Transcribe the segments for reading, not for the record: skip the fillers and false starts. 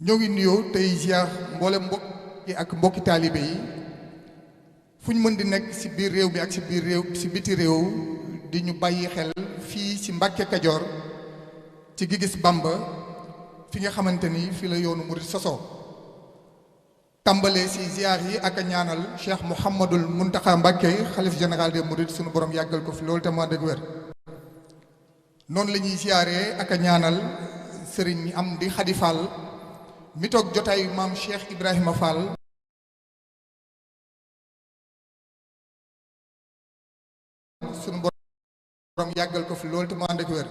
ñoo ngi nuyoo tey ziar mboolem mbokk yi ak mbokki taalibe yi fu ñu mën di nekk ci biir réew mi ak ci biir réew ci biti réew di ñu bàyyi xel fii ci Mbàkke Kajoor ci Gigis Bamba fi nga xamante ni fi la yoonu murid sosoo tàmbalee ci ziar yi ak a ñaanal Cheikh Mouhamadul Mountakha Mbacké xalif général des mourides sunu borom yàggal ko fi loolu te mu ànd ak wér noonu la ñuy ziaree ak a ñaanal Serigne Amdi Khady Fall mi toog jotaayu maam Cheikh Ibrahima Fall sunu borom yàggal ko fi loolu te mu ànd ak wér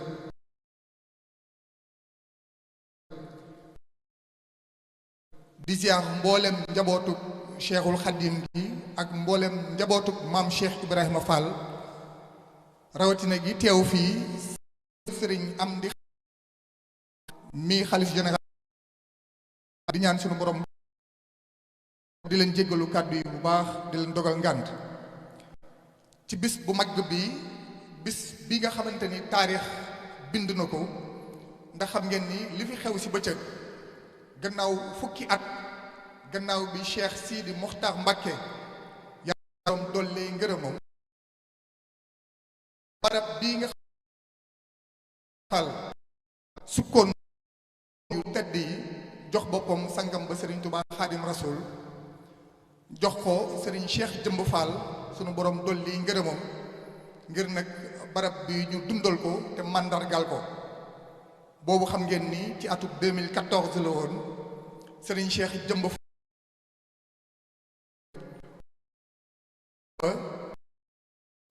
di ziar mboolem njabootuk Cheikhul Khadim gi ak mboolem njabootuk maam Cheikh Ibrahima Fall rawatina gi teew fii Serigne Amdi mi xalif général di ñaan sunu borom di leen jéggalu kàddu yi bu baax di leen dogal ngànt ci bis bu mag bi nga xamante ni taarix bind na ko ndax xam ngeen ni li fi xew ci bëccëg gannaaw fukki at gannaaw bi Cheikh Sidi Mokhtar Mbacké yàlla dolli ngërëmam barab bii nga xal sukkoon yu tedd yi jox boppam sangam ba Serigne Touba Khadim Rasoul jox ko Serigne Cheikh Jëmb Fall sunu borom dolli ngërëmam ngir nag barab bi ñu dundal ko te màndargal ko boobu xam ngeen ni ci atub 2014 la woon Serigne Cheikh Jëmb Fall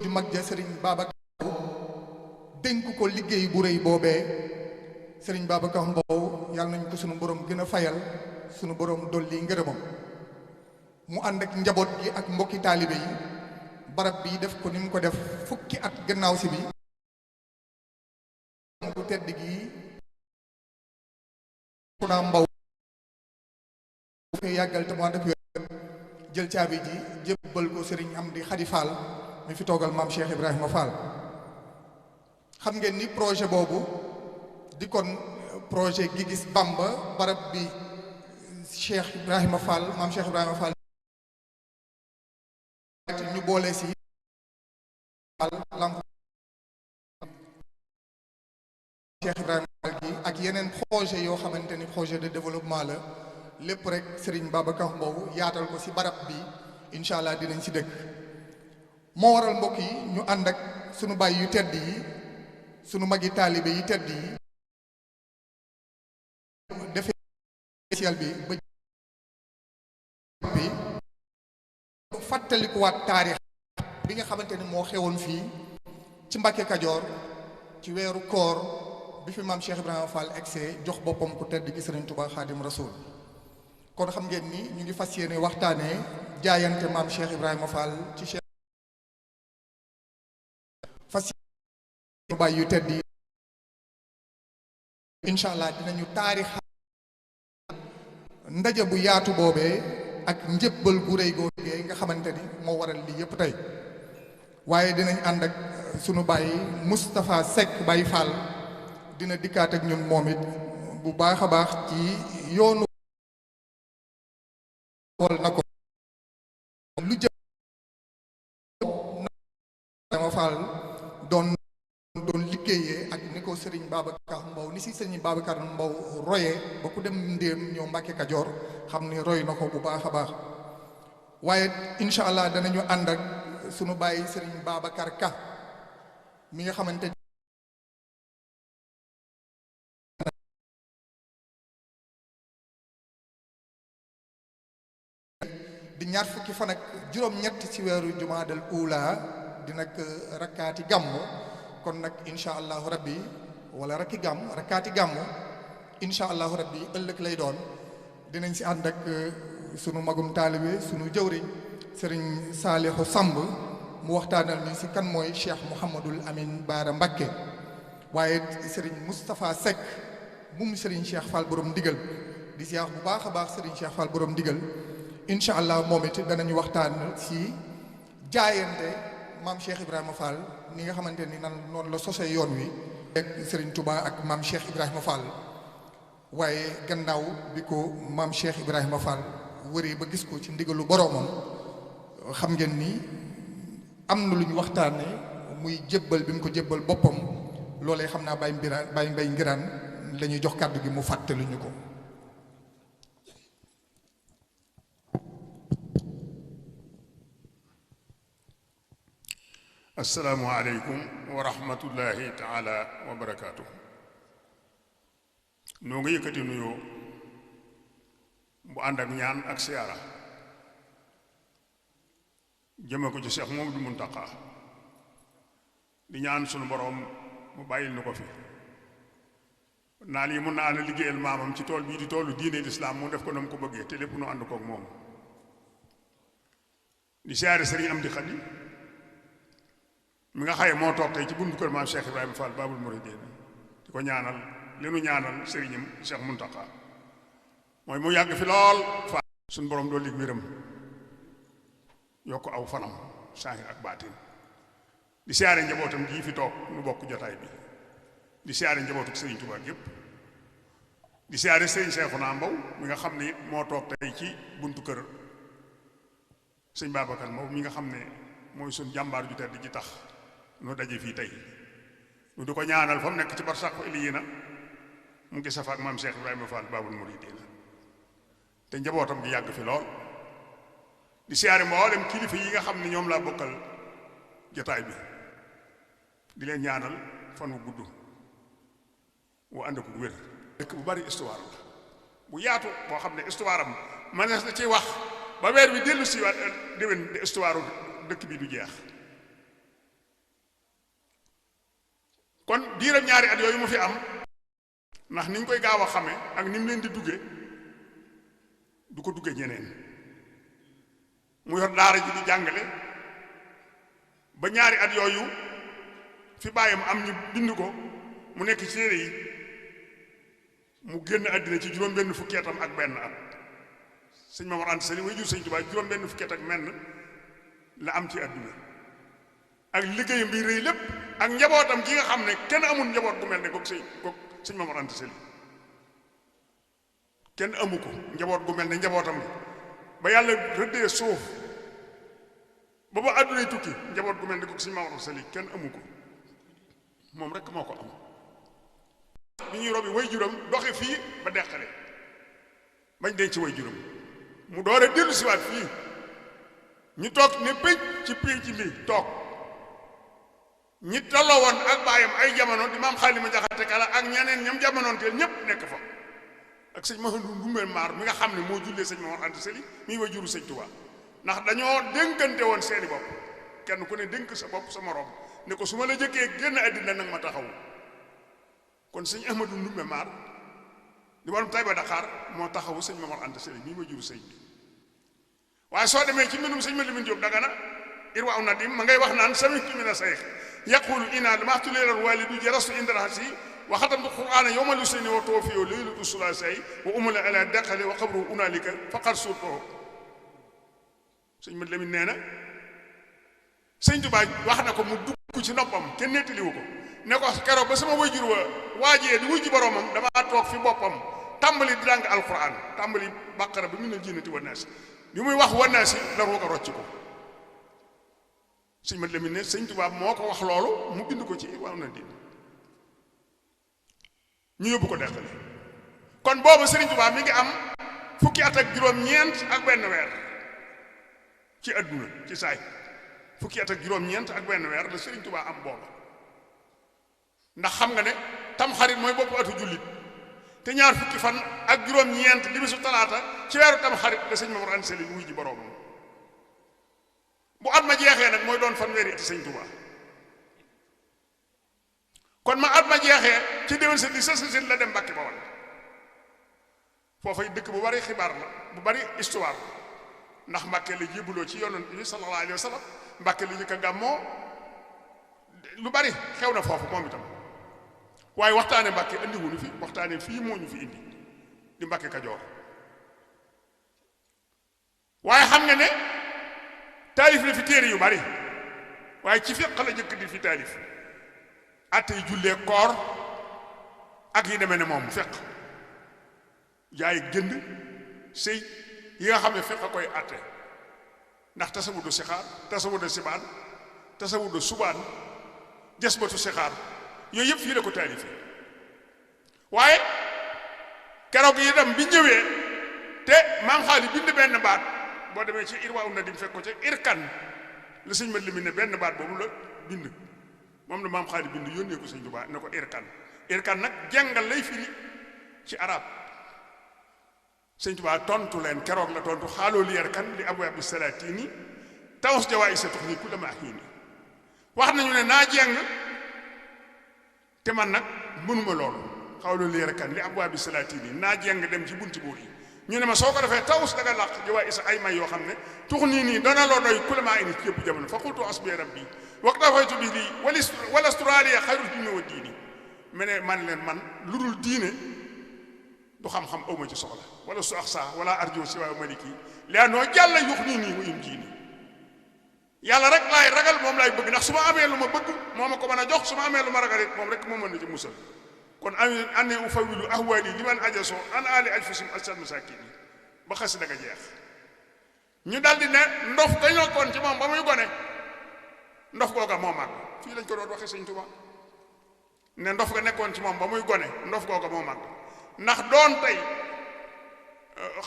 ju mag ja Serigne Babacar dénk ko liggéey bu rëy boobee Serigne Babacar Mbow yàlla nañ ko sunu borom gën a fayal sunu borom dolli ngërëmam mu ànd ak njaboot gi ak mbokki taalibe yi barab bi def ko ni mu ko def fukki at gannaaw si bi bu tedd gi ku naa Mbow fay yàggal te mu ànd ak wér jël caabi ji jébbal ko Serigne Amdi Khady Fall mi fi toogal maam Cheikh Ibrahima Fall xam ngeen ni projet boobu di kon projet Gigis Bamba barab bi Cheikh Ibrahima Fall maam Cheikh Ibrahima Fall ñu boole si lamp Cheikh Ibrahima Fall gi ak yeneen projet yoo xamante ni projet de développement la lépp rek Serigne Babacar Mbow yaatal ko si barab bi incha allah dinañ si dëkk moo waral mbokk yi ñu ànd ak sunu baay yu tedd yi sunu magi taalibe yi tedd yi defee spécial bi fàttalikuwaat taarix bi nga xamante ni moo xewoon fii ci Mbàkke Kajoor ci weeru koor bi fi maam Cheikh Ibrahima Fall egsee jox boppam ku tedd gi Serigne Touba Khadim Rasoul kon xam ngeen ni ñu ngi fas yéene waxtaanee jaayante maam Cheikh Ibrahima Fall ci Cheikh fas yéene baay yu tedd yi incha allah dinañu taarix ndaje bu yaatu boobee ak njëbbal gu rëy googee nga xamante ni moo waral lii yépp tey waaye dinañ ànd ak sunu baay Moustapha Seck Baye Fall dina dikkaat ak ñun moom it bu baax a baax ci yoonu xool na ko lu jëm na Fall doon liggéeyee ak ni ko Serigne Babacar Mbow ni si Serigne Babacar Mbow royee ba ku dem ndéem ñëw Mbàkke Kajoor xam ni roy na ko bu baax a baax waaye incha allah danañu ànd ak sunu bàyyi Serigne Babacar Ka mi nga xamante di ñaar fukki fan ak juróom-ñett ci weeru jumaadal uula di nag rakkaati gàmmu kon nag incha allahu rabbi wala rakkaati gàmmu incha allahu rabbi ëllëg lay doon dinañ si ànd ak sunu magum taalibe sunu jëwriñ sëriñ Saalihu Samb mu waxtaanal ñu si kan mooy Cheikh Mouhamadul Amin Baara Mbacké waaye sëriñ Moustapha Seck mum sëriñ Cheikh Fall borom ndigal di siyaar bu baax a baax sëriñ Cheikh Fall borom ndigal incha allah moom it danañu waxtaan si jaayante maam Cheikh Ibrahima Fall ni nga xamante ni nan noonu la sosee yoon wi ak Serigne Touba ak maam Cheikh Ibrahima Fall waaye gannaaw bi ko maam Cheikh Ibrahima Fall wëree ba gis ko ci ndigalu boroomam xam ngeen ni am na lu ñu waxtaane muy jébbal bi mu ko jébbal boppam loolee xam naa Baye Mbaye Ngiraan la ñuy jox kàddu gi mu fàttali ñu ko. assalaamu aleykum wa rahmatullahi taala wa barakaatu. noo nga yëkkati nuyoo bu ànd ak ñaan ak siyaara jëme ko ci Cheikh Mouhamadou Mountakha di ñaan sunu boroom mu bàyyil nu ko fi naa lii mun naa na liggéeyal maamam ci tool bii di toolu diine lislaam mu def ko na mu ko bëggee te lépp nu ànd kook moom di siyaare sëriñ Amdi Xadi mi nga xaye moo toog tey ci buntu kër maam Cheikh Ibrahima Fall Babul Mourideen di ko ñaanal li nu ñaanal sëriñam Cheikh Mountakha mooy mu yàgg fi lool fa suñ borom doo lig wéram yokk aw fanam saahir ak baatin di siyaare njabootam gii fi toog nu bokk jotaay bi di siyaare njabootu sëriñ Tuubaa yépp di siyaare sëriñ Seexuna Mbaw mi nga xam ne it moo toog tey ci buntu kër sëñ Babacar Mbaw mi nga xam ne mooy suñ jàmbaar ju tedd ji tax nu daje fii tey nu di ko ñaanal fa mu nekk ci barsàq iliyina mu ngi safaak maam Cheikh Ibrahima Fall Babul Mourideen te njabootam gi yàgg fi lool di siyaare mboolem kilifa yi nga xam ne ñoom laa bokkal jotaay bi di leen ñaanal fan wu gudd wu ànd ko wér. dëkk bu bari histoire la bu yaatu boo xam ne histoire am manees na ci wax ba weer bi dellu si waat déwén histoire dëkk bi du jeex kon diiram ñaari at yooyu mu fi am ndax niñ koy gaaw a xame ak ni mu leen di dugge du ko dugge ñeneen mu yor daara ji di jàngale ba ñaari at yooyu fi bàyyam am ñu bind ko mu nekk ci téere yi mu génn àddina ci juróom benn fukki atam ak benn at sëñ Mamadou Anta Sali way jur sëñ Tuubaa juróom benn fukki at ak menn la am ci àdduna ak liggéeyam bi rëy lépp ak njabootam gi nga xam ne kenn amul njaboot gu mel ne goog sëñ Mamadou Anta Sali kenn amu ko njaboot gu mel ne njabootam gi ba yàlla rëddee suuf ba ba àddunay tukki njaboot gu mel ne goog sëñ Mamadou Anta Sali kenn amu ko moom rek moo ko am bi ñuy robi way juram doxe fii ba deqale bañ denc way juram mu door a dellu siwaat fii ñu toog ne pénc ci pénc li toog ñi tolloo woon ak baayam ay jamono di maam Xaalima Jaxate Kala ak ñeneen ñam jamonoon teel ñépp nekk fa ak sëñ Mamadou Ndumbé Maar mi nga xam ne moo jullee sëñ Mamadou Anta Sali mi way juru sëñ Tuubaa ndax dañoo dénkante woon seeni bopp kenn ku ne dénk sa bopp sa moroom ne ko su ma la jëkkee génn àddina nag ma taxaw kon sëñ Ahmadou Ndumbé Maar di waram Tayba Dakar moo taxawu sëñ Mamadou Anta Sali mi way juru sëñ bi waaye soo demee ci mbindum sëñ Malamine Diop Dagana irwa aw nadim ma ngay wax naan sami'tu mina sayx yaqulu ina lamaxtuleeral walidu jarastu indrahasi wa xatamtu qur'ana yawma luseni wa tawfiyo laylatu sulasay wa umula ala daqale wa qabru unalika faqad surto sëñ Malamine nee na sëñ Tuubaa wax na ko mu dugg ci noppam kenn nettaliwu ko ne ko keroog ba sama wayjur wa waajee di wuy ji boroomam damaa toog fi boppam tàmbali di jàng alquran tàmbali bàqara ba minal jinnati wan naas bi muy wax wan naas la ruuga rocc ko sëñ Mat Lamin ne sëñ Tuubaa moo ko wax loolu mu bind ko ci waaw na di ñu yóbbu ko deqale kon boobu sëriñ Tuubaa mi ngi am fukki at ak juróom-ñeent ak benn weer ci adduna ci saay fukki at ak juróom-ñeent ak benn weer la sëriñ Tuubaa am booba ndax xam nga ne tam xarit mooy boppu atu jullit te ñaar fukki fan ak juróom-ñeent di bisu talaata ci weeru tam xarit la sëñ Mamadou Anta Sali wuy ji boroomam bu at ma jeexee nag mooy doon fanweeri ati sëñ Tuubaa kon ma at ma jeexee ci déwén sa di sa sin la dem Mbàkke Bawal foofay dëkk bu bari xibaar la bu bari histoire ndax Mbàkke la jébuloo ci yonent bi sallallahu alayhi wa sallam Mbàkke la jëkk a gàmmoo lu bari xew na foofu moom itam waaye waxtaane Mbàkke andi wuñu fi waxtaane fii moo ñu fi indi di Mbàkke Kajoor waaye xam nga ne taalif la fi téere yu bari waaye ci fiq la jëkk di fi taalif attey jullee koor ak yi demee ne moom fiq jaay jënd sëy yi nga xam ne fiq a koy àtte ndax tasawudu sixaar tasawudu sibaan tasawudu subaan jasbatu sixaar yooyu yëpp fii la ko taalife waaye keroog yi dem bi ñëwee te maam xaali bind benn baat boo demee ci irwa un na dim fekk ko ci irkan la sëñ mat li mi ne benn baat boobu la bind moom la maam xaali bind yónnee ko sëñ Tuubaa ne ko irkan nag jàngal lay firi ci arab sëñ Tuubaa tontu leen keroog la tontu xaaloo li irkan li abwaabi salaatini tawas jawaay sa tux ni ku la maaxiini wax nañu ne naa jàng te man nag mënuma loolu xawlu leer kan li abwaabi salaatini naa jàng dem ci bunti buur yi ñu ne ma soo ko defee tawus da nga làq jawaay isa ay may yoo xam ne tux nii dana loo doy ku la maa ini ci yëpp jamono fa xultu asbi rabbi waqtafaytu bi lii wala australia xayrul hilmi wa diini me ne man leen man lu dul diine du xam-xam awma ci soxla wala su ax saa wala arjo si waaw maliki laa noo jàlla yux nii wayum jiini yàlla rek laay ragal moom laay bëgg ndax su ma amee lu ma bëgg moo ma ko mën a jox su ma amee lu ma ragal it moom rek moo mën na ci musal kon ane u fawilu ahwaali li man ajaso an ali alfusim asad masakini ba xasi daga jeex ñu daldi ne ndof dañ nekkoon ci moom ba muy gone ndof googa moo màgg fii lañ ko doon waxe sëñ Tuubaa ne ndof ga nekkoon ci moom ba muy gone ndof googa moo màgg ndax doon tey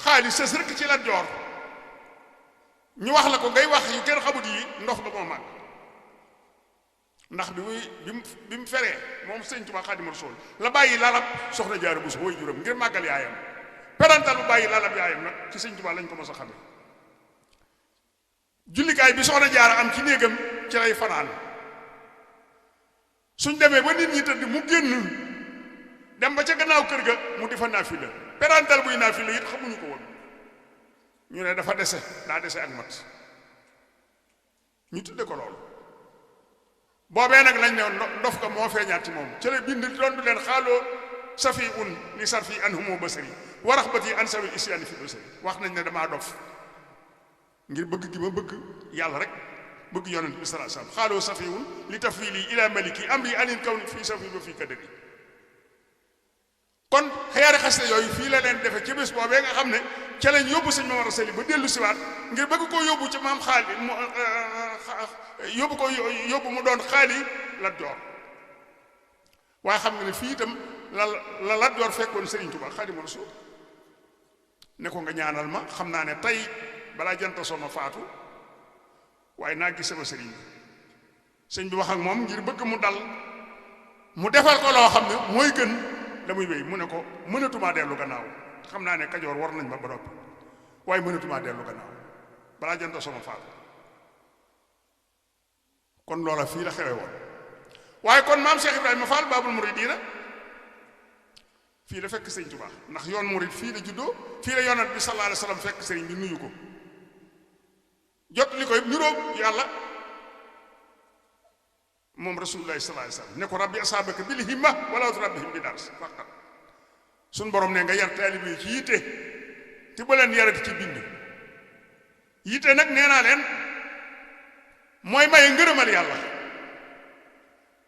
xaalis sës rek ci Lat Joor ñu wax la ko ngay wax yu kenn xamut yi ndox ga moo màgg ndax bi mu feree moom sëñ Tuubaa Xaadimu Rasuul la bàyyi lalab soxna Jaara Buso way juróom ngir màggal yaayam perantal bu bàyyi lalab yaayam nag ci sëñ Tuubaa lañ ko mos a xamee jullikaay bi soxna Jaara am ci néegam ci lay fanaan suñ demee ba nit ñi tëdd mu génn dem ba ca gannaaw kër ga mu di fa naafila perantal buy naafila it xamuñu ko woon ñu ne dafa dese daa dese ak mat ñu tudde ko loolu boobee nag lañ ne ndof ka moo feeñaat ci moom ci la bind doon du leen xaaloo safi un li sarfi an humo basari wa raxbati an sawil isyaani fi basari wax nañ ne damaa dof ngir bëgg gi ma bëgg yàlla rek bëgg yonent bi sallallahu alayhi wasallam xaaloo safi un li tafwili ila maliki amri anil kawni fii safi ba fii kadari kon xeyaari xasida yooyu fii la leen defe ci bés boobee nga xam ne ca lañ yóbbu sëñ Mamar Sali ba dellu siwaat ngir bëgg koo yóbbu ci maam xaali yóbbu mu doon xaali Lat Joor waaye xam nga ne fii itam la Lat Joor fekkoon Sëriñ Tuubaa Xaadimu Rasuul ne ko nga ñaanal ma xam naa ne tey balaa janta soma faatu waaye naa gis sama sëriñ bi sëñ bi wax ak moom ngir bëgg mu dal mu defal ko loo xam ne mooy gën la muy wéy mu ne ko mënatumaa dellu gannaaw xam naa ne Kajoor war nañ ma ba noppi waaye mënatumaa dellu gannaaw balaa janta soma faatu kon loola fii la xewe woon waaye kon maam Cheikh Ibrahima Fall Baabul Muridiina fii la fekk sëñ Tuubaa ndax yoon murid fii la juddoo fii la yonent bi sallallahu alayhi wa sallam fekk sëriñ bi nuyu ko jot li koy niroog yàlla moom rasulullahi sallallahu alayhi wa sallam ne ko rabbi asaabaka bil himma wala turabbihim bi dars faqat suñ borom ne nga yar taalibe yi ci yitte te ba leen yarati ci bind yitte nag nee naa leen mooy maye ngërëmal yàlla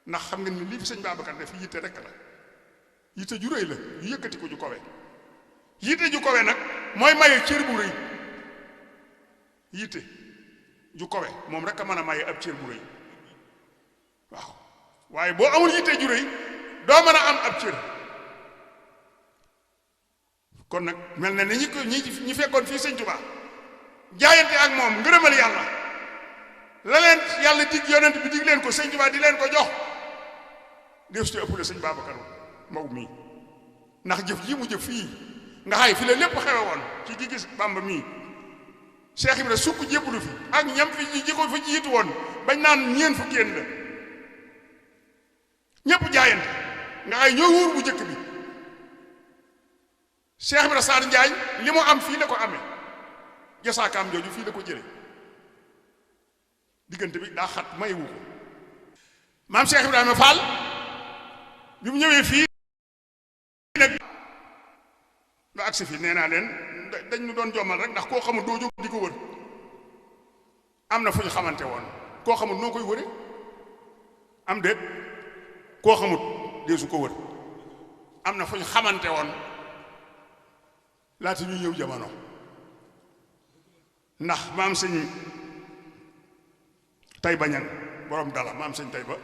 ndax xam nga ni lii fi sëñ Babacar def yitte rek la yitte ju rëy la yu yëkkati ko ju kowe yitte ju kowe nag mooy maye cër bu rëy yitte ju kowe moom rek a mën a maye ab cër bu rëy waaw waaye boo amul yitte ju rëy doo mën a am ab cër kon nag mel na ne ñi fekkoon fii sëñ Tuubaa jaayante ak moom ngërëmal yàlla la leen yàlla dig yonent bi dig leen ko sëñ Tuubaa di leen ko jox def ci ëppale sëñ Babacar Mbow mii ndax jëf ji mu jëf fii nga xay fi la lépp xewe woon ci gi gis Bàmba mii Cheikh Ibra sukk jébbalu fi ak ñam fi ji ko fi jiitu woon bañ naan ñeen fu génn la ñépp jaayante nga xay ñoo wóor bu njëkk bi Cheikh Ibra Sarr Njaañ li mu am fii la ko amee jasaakaam jooju fii la ko jële diggante bi daa xat mayewu ko maam Cheikh Ibrahima Fall bi mu ñëwee fii nag ba agsi fii nee naa leen dañ ñu doon jommal rek ndax koo xamul doo jóg di ko wër am na fu ñu xamante woon koo xamul noo koy wëre am déet koo xamul dee su ko wër am na fu ñu xamante woon laata ñuy ñëw jamono ndax maam sëñ Tayba Ñang borom dala maam sëñ Tayba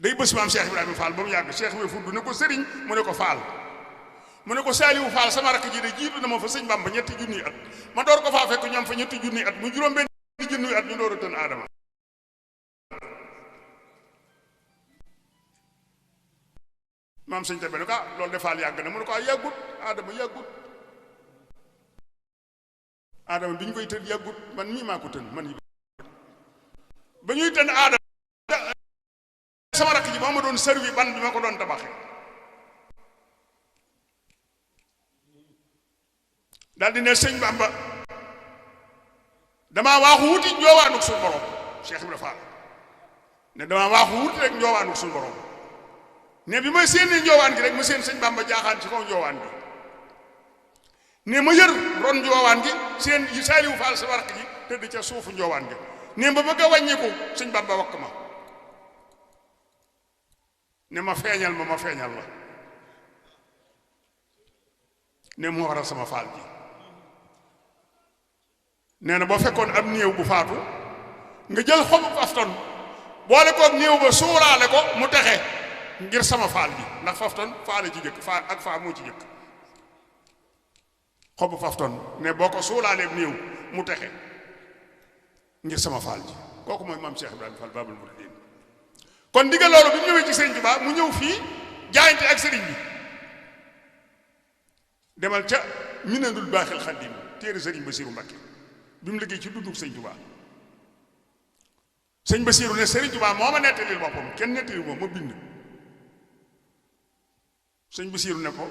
day bés maam Cheikh Ibrahima Fall ba mu yàgg Cheikh Ibrahima Fall ne ko sëriñ mu ne ko Fall mu ne ko Saaliwu Fall sama rakk ji de jiitu na ma fa sëñ Bamba ñetti junniy at ma door ko faa fekk ñoom fa ñetti junniy at mu juróom benn junniy at ñu door a tën aadama maam sëñ Tayba ne ko loolu de Fall yàgg na mu ne ko yàggut aadama yàggut aadama bi ñu koy tën yàggut man mii maa ko tën man yi ba ñuy tën aadama sama rakk ji moo ma doon servi ban bi ma ko doon tabaxe daal di ne sëñ Bamba damaa waaxu wuti njoowaanuk suñu borom Cheikh Ibrahima Fall ne damaa waaxu wuti rek njoowaanuk suñu borom ne bi ma séenee njoowaan gi rek ma seen sëñ Bamba jaaxaan ci kaw njoowaan gi ne ma yër ron njoowaan gi seen yi Saaliwu Fall sama rakk ji tëdd ca suufu njoowaan gi ne ma bëgg a wàññiku sëñ Bamba wakk ma ne ma feeñal la ne moo waral sama faal ji nee na boo fekkoon ab néew bu faatu nga jël xobu fafton boole koog néew ba suuraale ko mu texe ngir sama faal ji ndax fafton faale ci jëkk faa ak faa moo ci jëkk xobu fafton ne boo ko suulaalee néew mu texe ngir sama faal ji kooku mooy maam Cheikh Ibrahima Fall Babul Mouridine kon digga loolu bi mu ñëwee ci sëriñ Tuubaa mu ñëw fii jaayante ak sëriñ bi demal ca Minanul Baaxil Xaddim téere sëriñ Basiiru Mbàkke bi mu liggéey ci dunduk sëriñ Tuubaa sëñ Basiiru ne sëriñ Tuubaa moo ma nettalil boppam kenn nettali moom ma bind sëñ Basiiru ne ko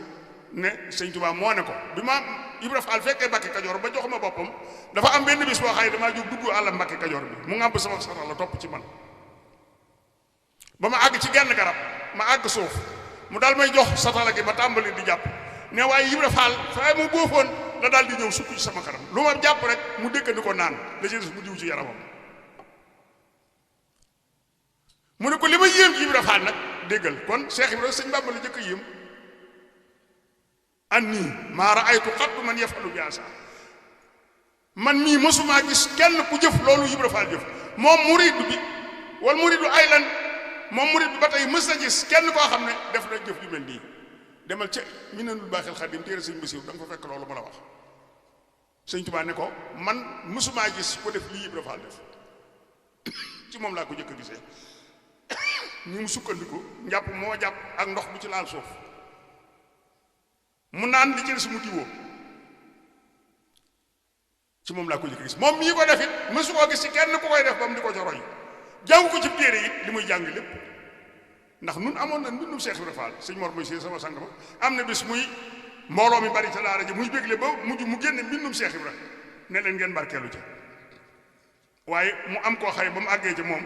ne sëñ Tuubaa moo ne ko bi ma Ibra Fall fekkee Mbàkke Kajoor ba jox ma boppam dafa am benn bis boo xëy damaa jóg dugg àll Mbàkke Kajoor bi mu ngàmb sama sara la topp ci man ba ma àgg ci genn garab ma àgg suuf mu daal may jox satala gi ma tàmbali di jàpp ne waaye Ibra Fall fa mu boofoon la daal di ñëw sukk ci sama kanam lu ma jàpp rek mu dëkkandi ko naan la ci des mu diw ci yaramam mu ne ko li ma yéem ci Ibra Fall nag déggal kon Cheikh Ibra sëñ Bamba la jëkk a yéem an nii maa raaytu xattu man yafalu biasa man mii mësumaa gis kenn ku jëf loolu Ibra Fall jëf moom muridu bi wal muridu aylan moom murid bi ba tey mës na gis kenn koo xam ne def na jëf yu mel nii demal ca Minanul Baaxil Xaddim téere sëñ Basiiru da nga fa fekk loolu ma la wax sëñ Tuubaa ne ko man mësumaa gis ko def lii Ibra Fall def ci moom laa ko jëkk a gisee ñu mu sukkandiku njàpp moo jàpp ak ndox bu ci laal suuf mu naan li ci des mu diwoo ci moom laa ko jëkk a gis moom mii ko def it mësu koo gis ci kenn ku koy def ba mu di ko ca roy jàng ko ci téere it li muy jàng lépp ndax nun amoon na mbindum Cheikh Ibrahima Fall sëñ Mor Moy si sama sang ba am na bis muy mbooloo mi bari ca daara ji muy bégle ba mujj mu génne mbindum Cheikh Ibrahima ne leen ngeen barkeelu ca waaye mu am koo xëy ba mu àggee ci moom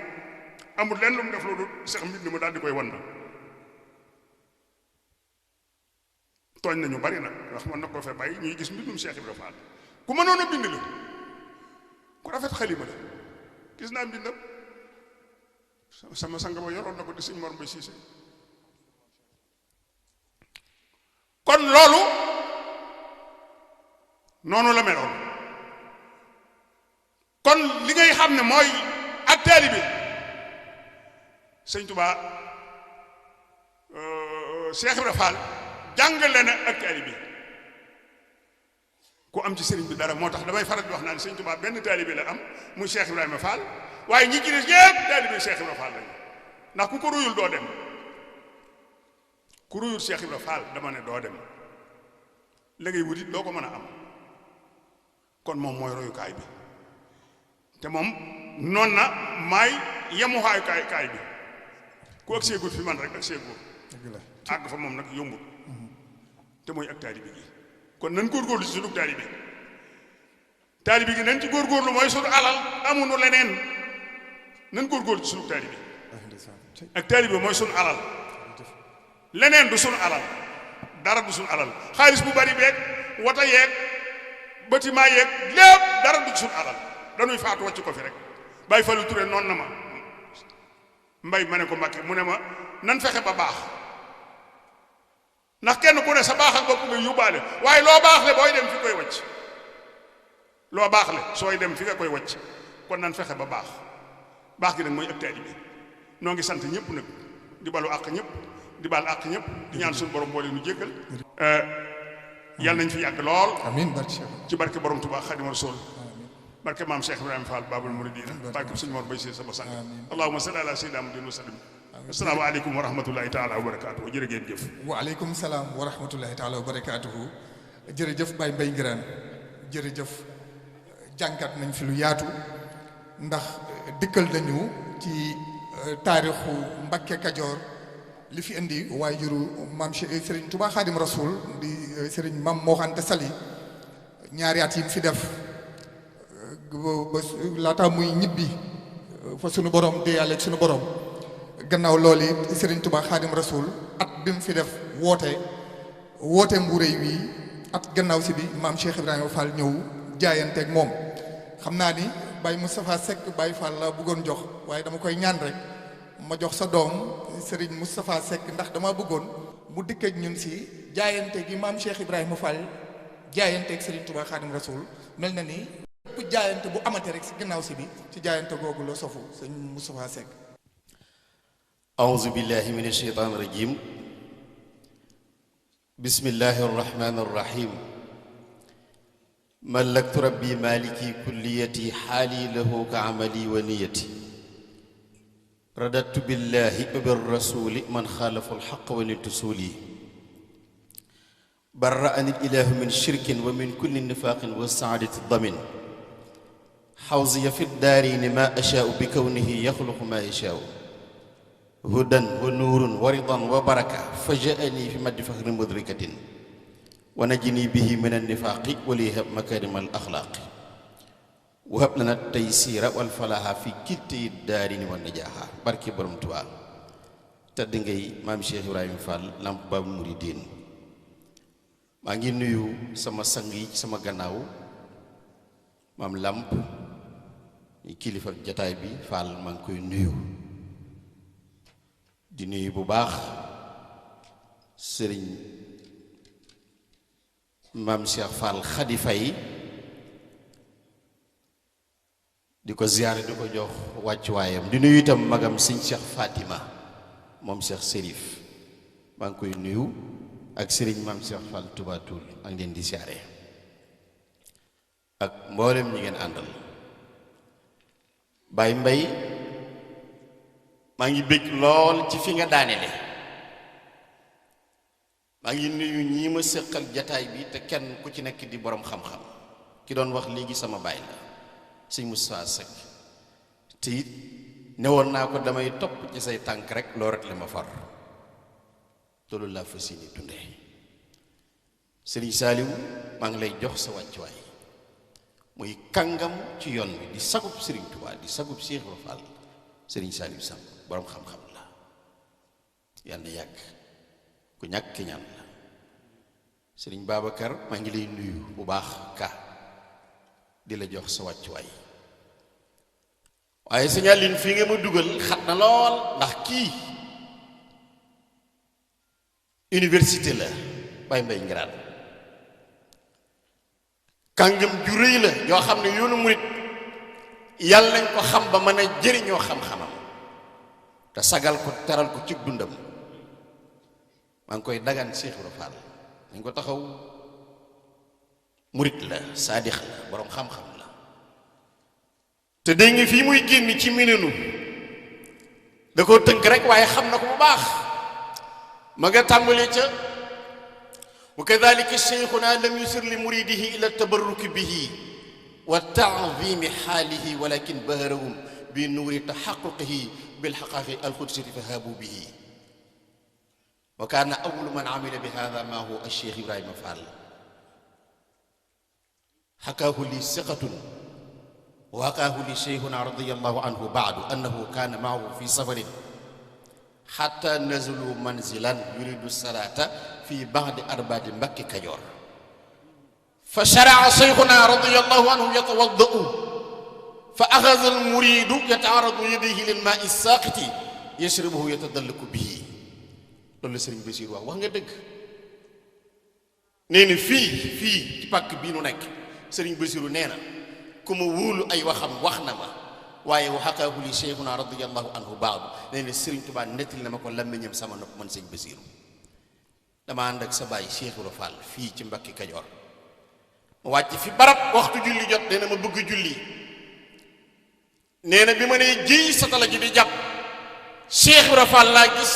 amul lenn lu mu def loolu Cheikh mbind ma daal di koy wan na tooñ nañu bari nag wax man na ko fee bàyyi ñuy gis mbindum Cheikh Ibrahima Fall ku mënoon a bind la ku rafet xalima la gis naa mbindam sama sang ba yoroon na ko di sëñ Mor Mbay Siise kon loolu noonu la meloon kon li ngay xam ne mooy ak taalibe sëñ Tuubaa Cheikh Ibrahima Fall jàngale na ak taalibe ku am ci sëriñ bi dara moo tax damay faral di wax naan sëñ Tuubaa benn taalibe la am muy Cheikh Ibrahima Fall waaye ñi ci des yépp taalibe Cheikh Ibrahima Fall lañu ndax ku ko ruyul doo dem ku ruyul Cheikh Ibrahima Fall dama ne doo dem la ngay wutit doo ko mën a am kon moom mooy royukaay bi te moom noon na maay yemuwaayu kaay bi ku ak seegut fi man rek ak seegut àgg fa moom nag yombut te mooy ak taalibe gi kon nan góorgóorlu ci sunu taalibe gi nañ ci góorgóorlu mooy sunu alal amuñu leneen nan góorgóorlu ci sunu taalibe ak taalibe mooy sunu alal leneen du sunu alal dara du sunu alal xaalis bu bari beeg wata yeeg bâtiment yeeg lépp dara du sunu alal dañuy faatu wàcc ko fi rek Baye Fallou Touré noonu na ma mbay ma ne ko Mbàkke mu ne ma nan fexe ba baax ndax kenn ku ne sa baax ak bopp nga yóbbaale waaye loo baax le booy dem fi koy wacc loo baax le sooy dem fi nga koy wacc kon nan fexe ba baax gi nag mooy ak taalibe noo ngi sant ñëpp nag di balu àq ñëpp di bal àq ñëpp di ñaan suñu borom boole nu jéggal yàlla nañ fi yàgg lool amiin barke ci barke borom Tuubaa Xaadimu Rasuul barke maam Cheikh Ibrahima Fall Babul Mouridina barke suñu Mor Bay si sama sang allahumma salli ala sayyidina Muhammadin wa sallim assalaamu aleykum wa rahmatullahi taala wa barakaatuhu jërë ngeen jëf waaleykum salaam wa rahmatullahi taala wa barakaatuhu jërëjëf Baye Mbaye Nguirane jërëjëf jàngat nañ fi lu yaatu ndax dikkal nañu ci taarixu Mbakke Kajoor li fi indi waajuru maam Serigne Touba Xaadim Rasul di Serigne Mam Mor Anta Sali ñaari at yi mu fi def ba laata muy ñibbi fa sunu borom de yàlla ak sunu borom gannaaw loolu it Serigne Touba Xaadim Rasul at bi mu fi def woote mburéy wi at gannaaw si bi maam Cheikh Ibrahima Fall ñëw jaayanteeg moom xam naa ni Baye Moustapha Seck Baye Fall la bëggoon jox waaye dama koy ñaan rek ma jox sa doom Serigne Moustapha Seck ndax dama bëggoon mu dikk ak ñun si jaayante gi maam Cheikh Ibrahima Fall jaayanteeg Serigne Touba Xaadim Rasul mel na ni bépp jaayante bu amate rek si gannaaw si bi ci jaayante googu la sofu sëñ Moustapha Seck. أعوذ بالله من الشيطان الرجيم بسم الله الرحمن الرحيم ملكت ربي مالكي كليتي حالي له كعملي ونيتي رددت بالله وبالرسول من خالف الحق ونلتسولي برأني الإله من شرك ومن كل نفاق والسعادة الضمن حوزي في الدارين ما أشاء بكونه يخلق ما يشاء هدى ونور ورضا وبركة فجاءني في مد فخر مدركة ونجني به من النفاق وليهب مكارم الأخلاق وهب لنا التيسير والفلاح في كلتا الدارين والنجاح بركي برم توا تدنجي مام شيخ إبراهيم فال لامب باب المريدين maa ngi nuyu sama sang yi sama gannaaw maam lamp kilifa jataay bi Fall maa ngi koy nuyu di nuyu bu baax sëriñ maam Cheikh Fall Khady Faye di ko ziyaare di ko jox wàccuwaayam di nuyu itam magam sëñ Cheikh Fatima moom Cheikh Serif maa ngi koy nuyu ak sëriñ maam Cheikh Fall Touba Toul ak leen di ziyaare ak mboolem ñi ngeen àndal Baye Mbaye maa ngi bég lool ci fi nga daanele maa ngi nuyu ñii ma séqal jataay bi te kenn ku ci nekk di borom xam-xam ki doon wax léegi sama baay la sëñ Moustapha Seck te it newoon naa ko damay topp ci say tànk rek loo rek la ma far te loolu laa fas yéene dundee sëriñ Saaliw maa ngi lay jox sa wàccuwaay muy kàngam ci yoon wi di sagub sëriñ Tuubaa di sagub Cheikh Ibra Fall sëriñ Saaliw Samb borom xam-xam la yàlla na yàgg ku ñàkk ki ñaan la sëriñ Babacar maa ngi lay nuyu bu baax ka di la jox sa wàccuwaay waaye signalin fii nga ma dugal xat na lool ndax kii université la Baye Mbaye Nguirane kàngam ju rëy la yoo xam ne yoonu murit yàlla nañ ko xam ba mën a jëriñoo xam-xamam te sagal ko teral ko ci dundam maa ngi koy dagaan Cheikh Ibra Fall dañ ko taxaw murit la saadix la boroom xam-xam la te dégg nga fii muy génn ci minenu da koo tënk rek waaye xam na ko bu baax ma nga tàmbalee ca wa kadhalika cheikhuna lam yusir li muridihi ila tabarruki bihi wa taadimi xaalihi walakin baharahum bi nuuri taxaquqihi bilxaqaqi alqudsi fahabu bihi wa kaana awwalu man amila bi hada ma huwa alcheikh Ibrahima Fall xakaahu li siqatun وقاه لشيخنا رضي الله عنه بعد أنه كان معه في سفر حتى نزلوا منزلا يريد الصلاة في بعض أرباد مكة كجور فشرع شيخنا رضي الله عنه يتوضأ فأخذ المريد يتعرض يديه للماء الساقط يشربه يتدلك به loolu Sëriñ Basiir wax nga dëgg nee na fii ci pàkk bii nu nekk sëriñ Basiru nee na ku ma wóolu ay waxam wax na ma waaye wa xaqaahu li cheikhuna radiyallahu anhu baadu nee na sëriñ Tuubaa nettali na ma ko làmmiñam sama nopp man sëñ Basiru dama ànd ak sa baay Cheikh Ibra Fall fii ci Mbàkke Kajoor ma wàcc fi barab waxtu julli jot nee na ma bëgg julli nee na bi ma nee jiy satala ji di jàpp Cheikh Ibra Fall laa gis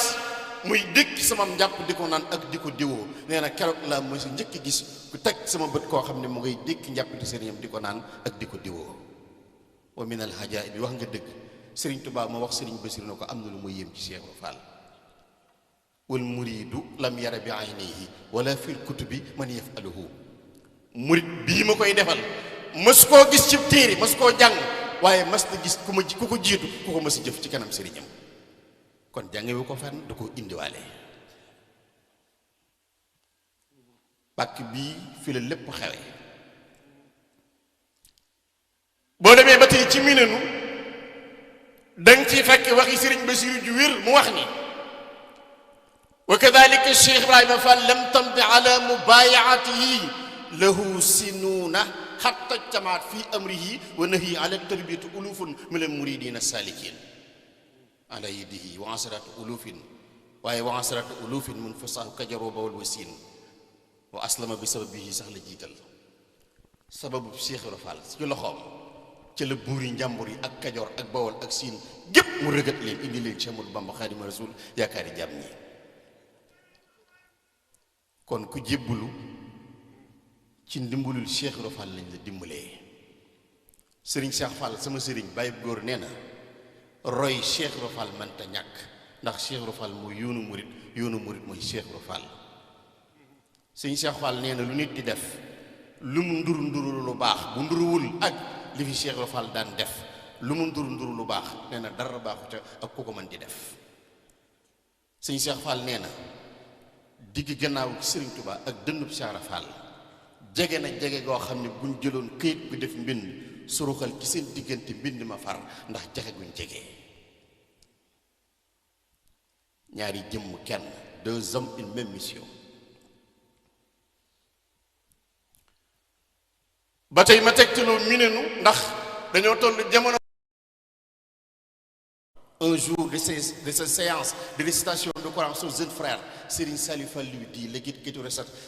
muy dëkk sama njàpp di ko naan ak di ko diwoo nee na keroog laa ma si njëkk gis ku teg sama bët koo xam ne mu ngay dëkk njàpp di sëriñam di ko naan ak di ko diwoo wa min al hajaa bi wax nga dëgg sëriñ Tuubaa ma wax sëriñ Basiru na ko am na lu ma yéem ci Cheikh Ibra Fall wal muridu lam yara bi aynayhi wala fil kutubi man yafaluhu murid bii ma koy defal mas koo gis ci téere mas koo jàng waaye mas na gis ku ko jiitu ku ko mas a jëf ci kanam sëriñam kon jàngewu ko fenn du ko indiwaale pàkk bii fi la lépp xewe boo demee ba tey ci minenu danga ciy fekk waxi sëriñ Basiru ju wér mu wax ni wa kadalika Cheikh Ibrahima Fall lam tamdi ala mubayaatihi lahu sinuuna xatta jamaat fi amrihi wa nahi ala tarbiyati ulufun min al muridina salikin ala yadihi wa asratu ulufin waaye wa asratu ulufin mun fasahu kajaroo bawal wasin wa aslama bi sababihi sax la jiital sababu Cheikh Ibra Fall ci loxoom ci la buuri njàmbur yi ak kajoor ak bawal ak siin gépp mu rëgat leen indi leen Cheikh Ahmadou Bamba Xaadimu Rasuul yaakaari jàmm ñi kon ku jébbulu ci ndimbalul Cheikh Ibra Fall lañ la dimbalee sëriñ Cheikh Fall sama sëriñ bàyyi góor nee na roy Cheikh Ibra Fall mënta ñàkk ndax Cheikh Ibra Fall mooy yoonu murit mooy Cheikh Ibra Fall sëriñ Cheikh Fall nee na lu nit di def lu mu nduru lu baax bu nduruwul ak li fi Cheikh Ibra Fall daan def lu mu nduru lu baax nee na dara baaxu ca ak ku ko mën di def sëriñ Cheikh Fall nee na digg gannaaw sëriñ Tuubaa ak dënnub Cheikh Ibra Fall jege na jege goo xam ne buñ jëloon këyit gu def mbind suruxal ci seen diggante mbind ma far ndax jaxe guñ jege ñaari jëmm kenn deux hommes une même mission ba tey ma tegtaloo minenu ndax dañoo toll jamono un jour de ces séances de récitation de Coran son jeune frère Serigne Saliou Fall lui dit le guide qui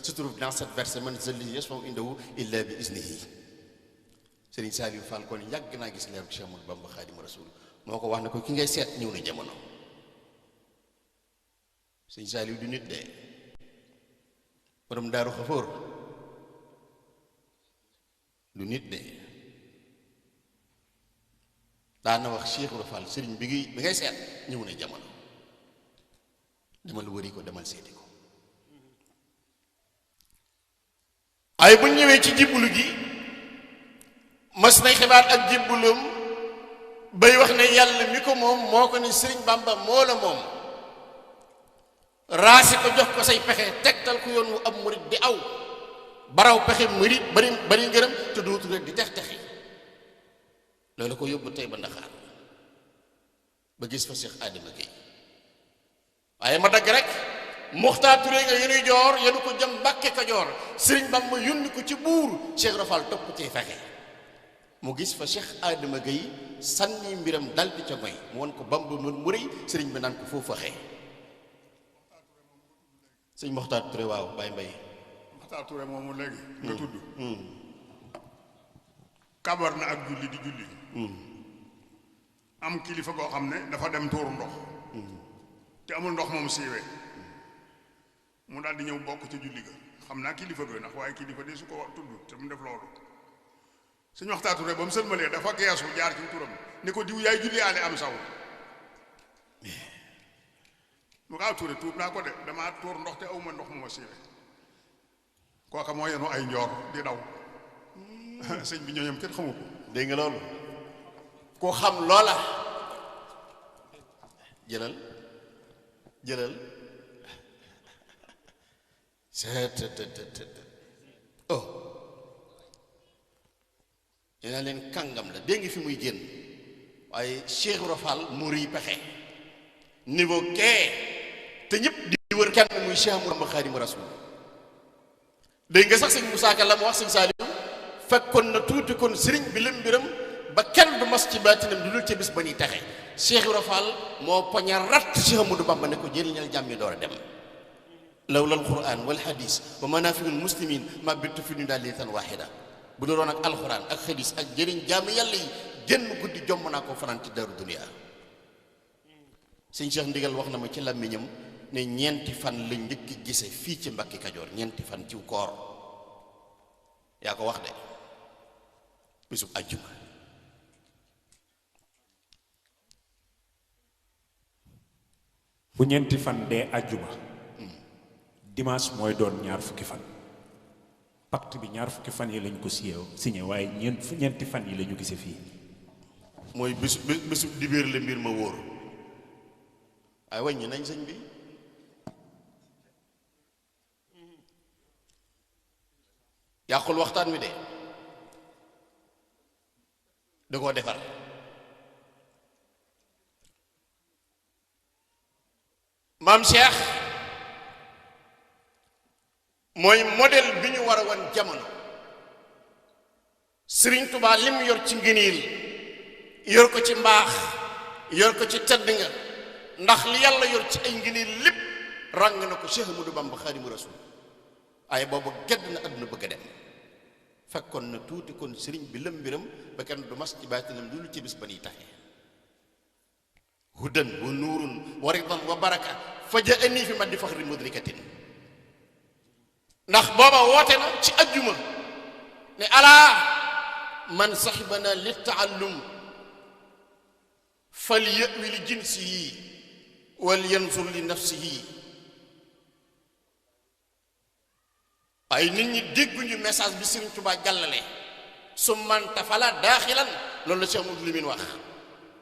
se trouve dans cette verset man zali yashfa'u indahu illa bi iznihi Serigne Saliou Fall kon yàgg naa gis leer Cheikh Ahmadou Bamba Xaadimu Rasuul moo ko wax ne ko ki ngay seet ñëw na jamono Serigne Saliou du nit de borom daaru xafoor du nit de daana wax Cheikh Ibra Fall sëriñ bi ngay seet ñëw na jamono demal wëri ko demal seeti ko ay bu ñëwee ci jibbulu gi mas nay xibaar ak jibbulum bay wax ne yàlla mi ko moom moo ko ne sëriñ Bamba moo la moom raasi ko jox ko say pexe tegtal ko yoon wu ab murit di aw baraw pexe murit bari ngërëm te dootu rek di tex-texi loolu ko yóbbu tey ba Ndaxaar ba gis fa Cheikh Adama Gueye waaye ma dagg rek Muxtaar Touré nga yenuy joor yenu ko jëm Mbàkke Kajoor sëriñ Bamba yónni ko ci buur Cheikh Ibra Fall topp ci fexe mu gis fa Cheikh Adama Gueye sànni mbiram dal di ca ngoy mu won ko Bamba mu rëy sëriñ bi naan ko foofu faxee sëñ Muxtaar Touré waaw Baye Mbaye Muxtaar Touré moomu léegi nga tudd kabar na ak julli di julli am kilifa goo xam ne dafa dem tuuru ndox te amul ndox moom siiwee mu daal di ñëw bokk ca julli ga xam naa kilifa ga ndax waaye kilifa de su ko tudd te mu def loolu suñu Muxtaar Touré ba mu sëlmalee dafa geesu jaar ci turam ni ko diw yaay julli aale am saw mu gaaw Touré tuub naa ko de damaa tuur ndox te awma ndox mooma siiwee kooka moo yenu ay njoor di daw sëñ bi ñooñam kenn xamu ko dégg nga loolu ko xam loola jëlal oh dinaa leen kàngam la dégg nga fi muy génn waaye Cheikh Ibra Fall mu rii pexe niveau kee te ñëpp di wër kenn muy Cheikh Ahmadou Bamba Xaadimu Rasuul dégg nga sax sëñ Musaa Ka la mu wax sëñ Saaliw fekkoon na tuuti kon sëriñ bi lëm mbiram ba kenn du mas ci baatinam du dul ca bis ba ñuy taxe Cheikh Ibra Fall moo poña rat Cheikh Amadou Bamba ne ko jëriñal jàmmi door a dem lawla alquran wal hadis wa manafiul muslimin ma bittu fi ñu daal li tan wahida bu doon ak alquran ak hadis ak jëriñ jàmmi yàlla yi génn guddi jomm naa ko fanaan ci daru dunia sëñ Cheikh Ndigal wax na ma ci làmmiñam ne ñeenti fan la njëkk gise fii ci Mbàkke Kajoor ñeenti fan ciw koor yaa ko wax de bisub àjjuma bu ñeenti fan dee àjjuma dimanche mooy doon ñaar fukki fan pacte bi ñaar fukki fan yi lañ ko signé waaye ñeenti fan yi la ñu gise fii mooy bisu dibéer la mbir ma wóor waaye wàññi nañ sëñ bi yàqul waxtaan wi de da koo defar maam Cheikh mooy modèle bi ñu war a wan jamono Sëriñ Tuubaa lim yor ci ngëneel yor ko ci mbaax yor ko ci tedd nga ndax li yàlla yor ci ay ngëneel lépp ràng na ko Cheikh Ahmadou Bamba Xaadimu Rasuul waaye boobu gedd na àdduna bëgg a dem fekkoon na tuuti kon sëriñ bi lëm mbiram ba kenn du mas ci baatinam lu ci bis ba niy taxe hudan wa nuurun wa ridan wa baraka fajaani fi maddi faxri mudrikatin ndax booba woote na ci ajjuma ne alaa man saxibana li taallum fal yawi li jinsihi wal yanzur li nafsihi ay nit ñi dégguñu message bi Sëriñ Tuubaa jàllale su manta fala daaxilan loolu la Cheikh Mouhamadou Lamine wax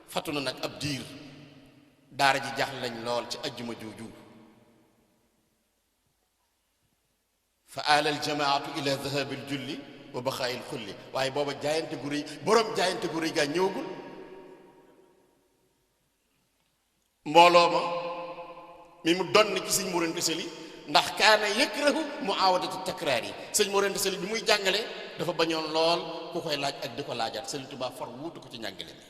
fatu na nag ab diir daara ji jaaxle lañ lool ci ajjuma jooju fa alal jamaatu ila dhahabil julli wa baxaayil xulli waaye booba jaayante gu rëy boroom jaayante gu rëy gaa ñëwagul mbooloo ma mi mu donn ci Sëñ Mor Anta Sali ndax kaana yakrahu muawadatu takraar yi Sëñ Mor Anta Sali bi muy jàngale dafa bañoon lool ku koy laaj ak di ko laajaat Sëriñ Tuubaa far wuutu ko ci njàngale mi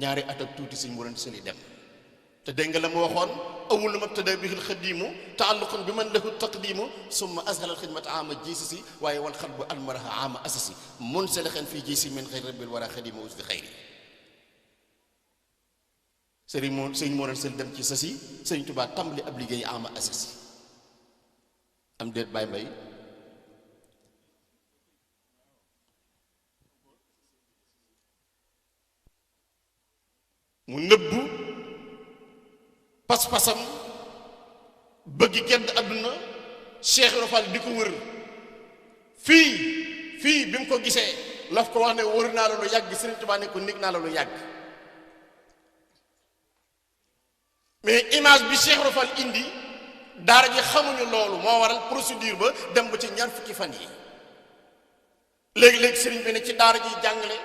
ñaari at ak tuuti Sëñ Mor Anta Sali dem te dégg nga la mu waxoon awul ma tada bihil xadiimu taalluqun bi man lahu taqdiimu summa azhalal xidmata ama jiisisi waaye wal xal bu almaraha ama asasi mun salaxen fii jiisi min xëy rabbil wara xadiima usdi xayri Sëñ Mor Anta Sali dem ci sasi Sëñ Tuubaa tàmbali ab liggéey ama asasi am déet Baay Mbay mu nëbbu pas-pasam bëgg gedd àdduna Cheikh Ibra Fall di ko wër fii bi mu ko gisee laf ko wax ne wër naa la lu yàgg Sëriñ Tuubaa ne ko nig naa la lu yàgg mais image bi Cheikh Ibra Fall indi daara ji xamuñu loolu moo waral procédure ba dem ba ci ñaar fukki fan yi léegi-léegi sëriñ bi ne ci daara ji jàngale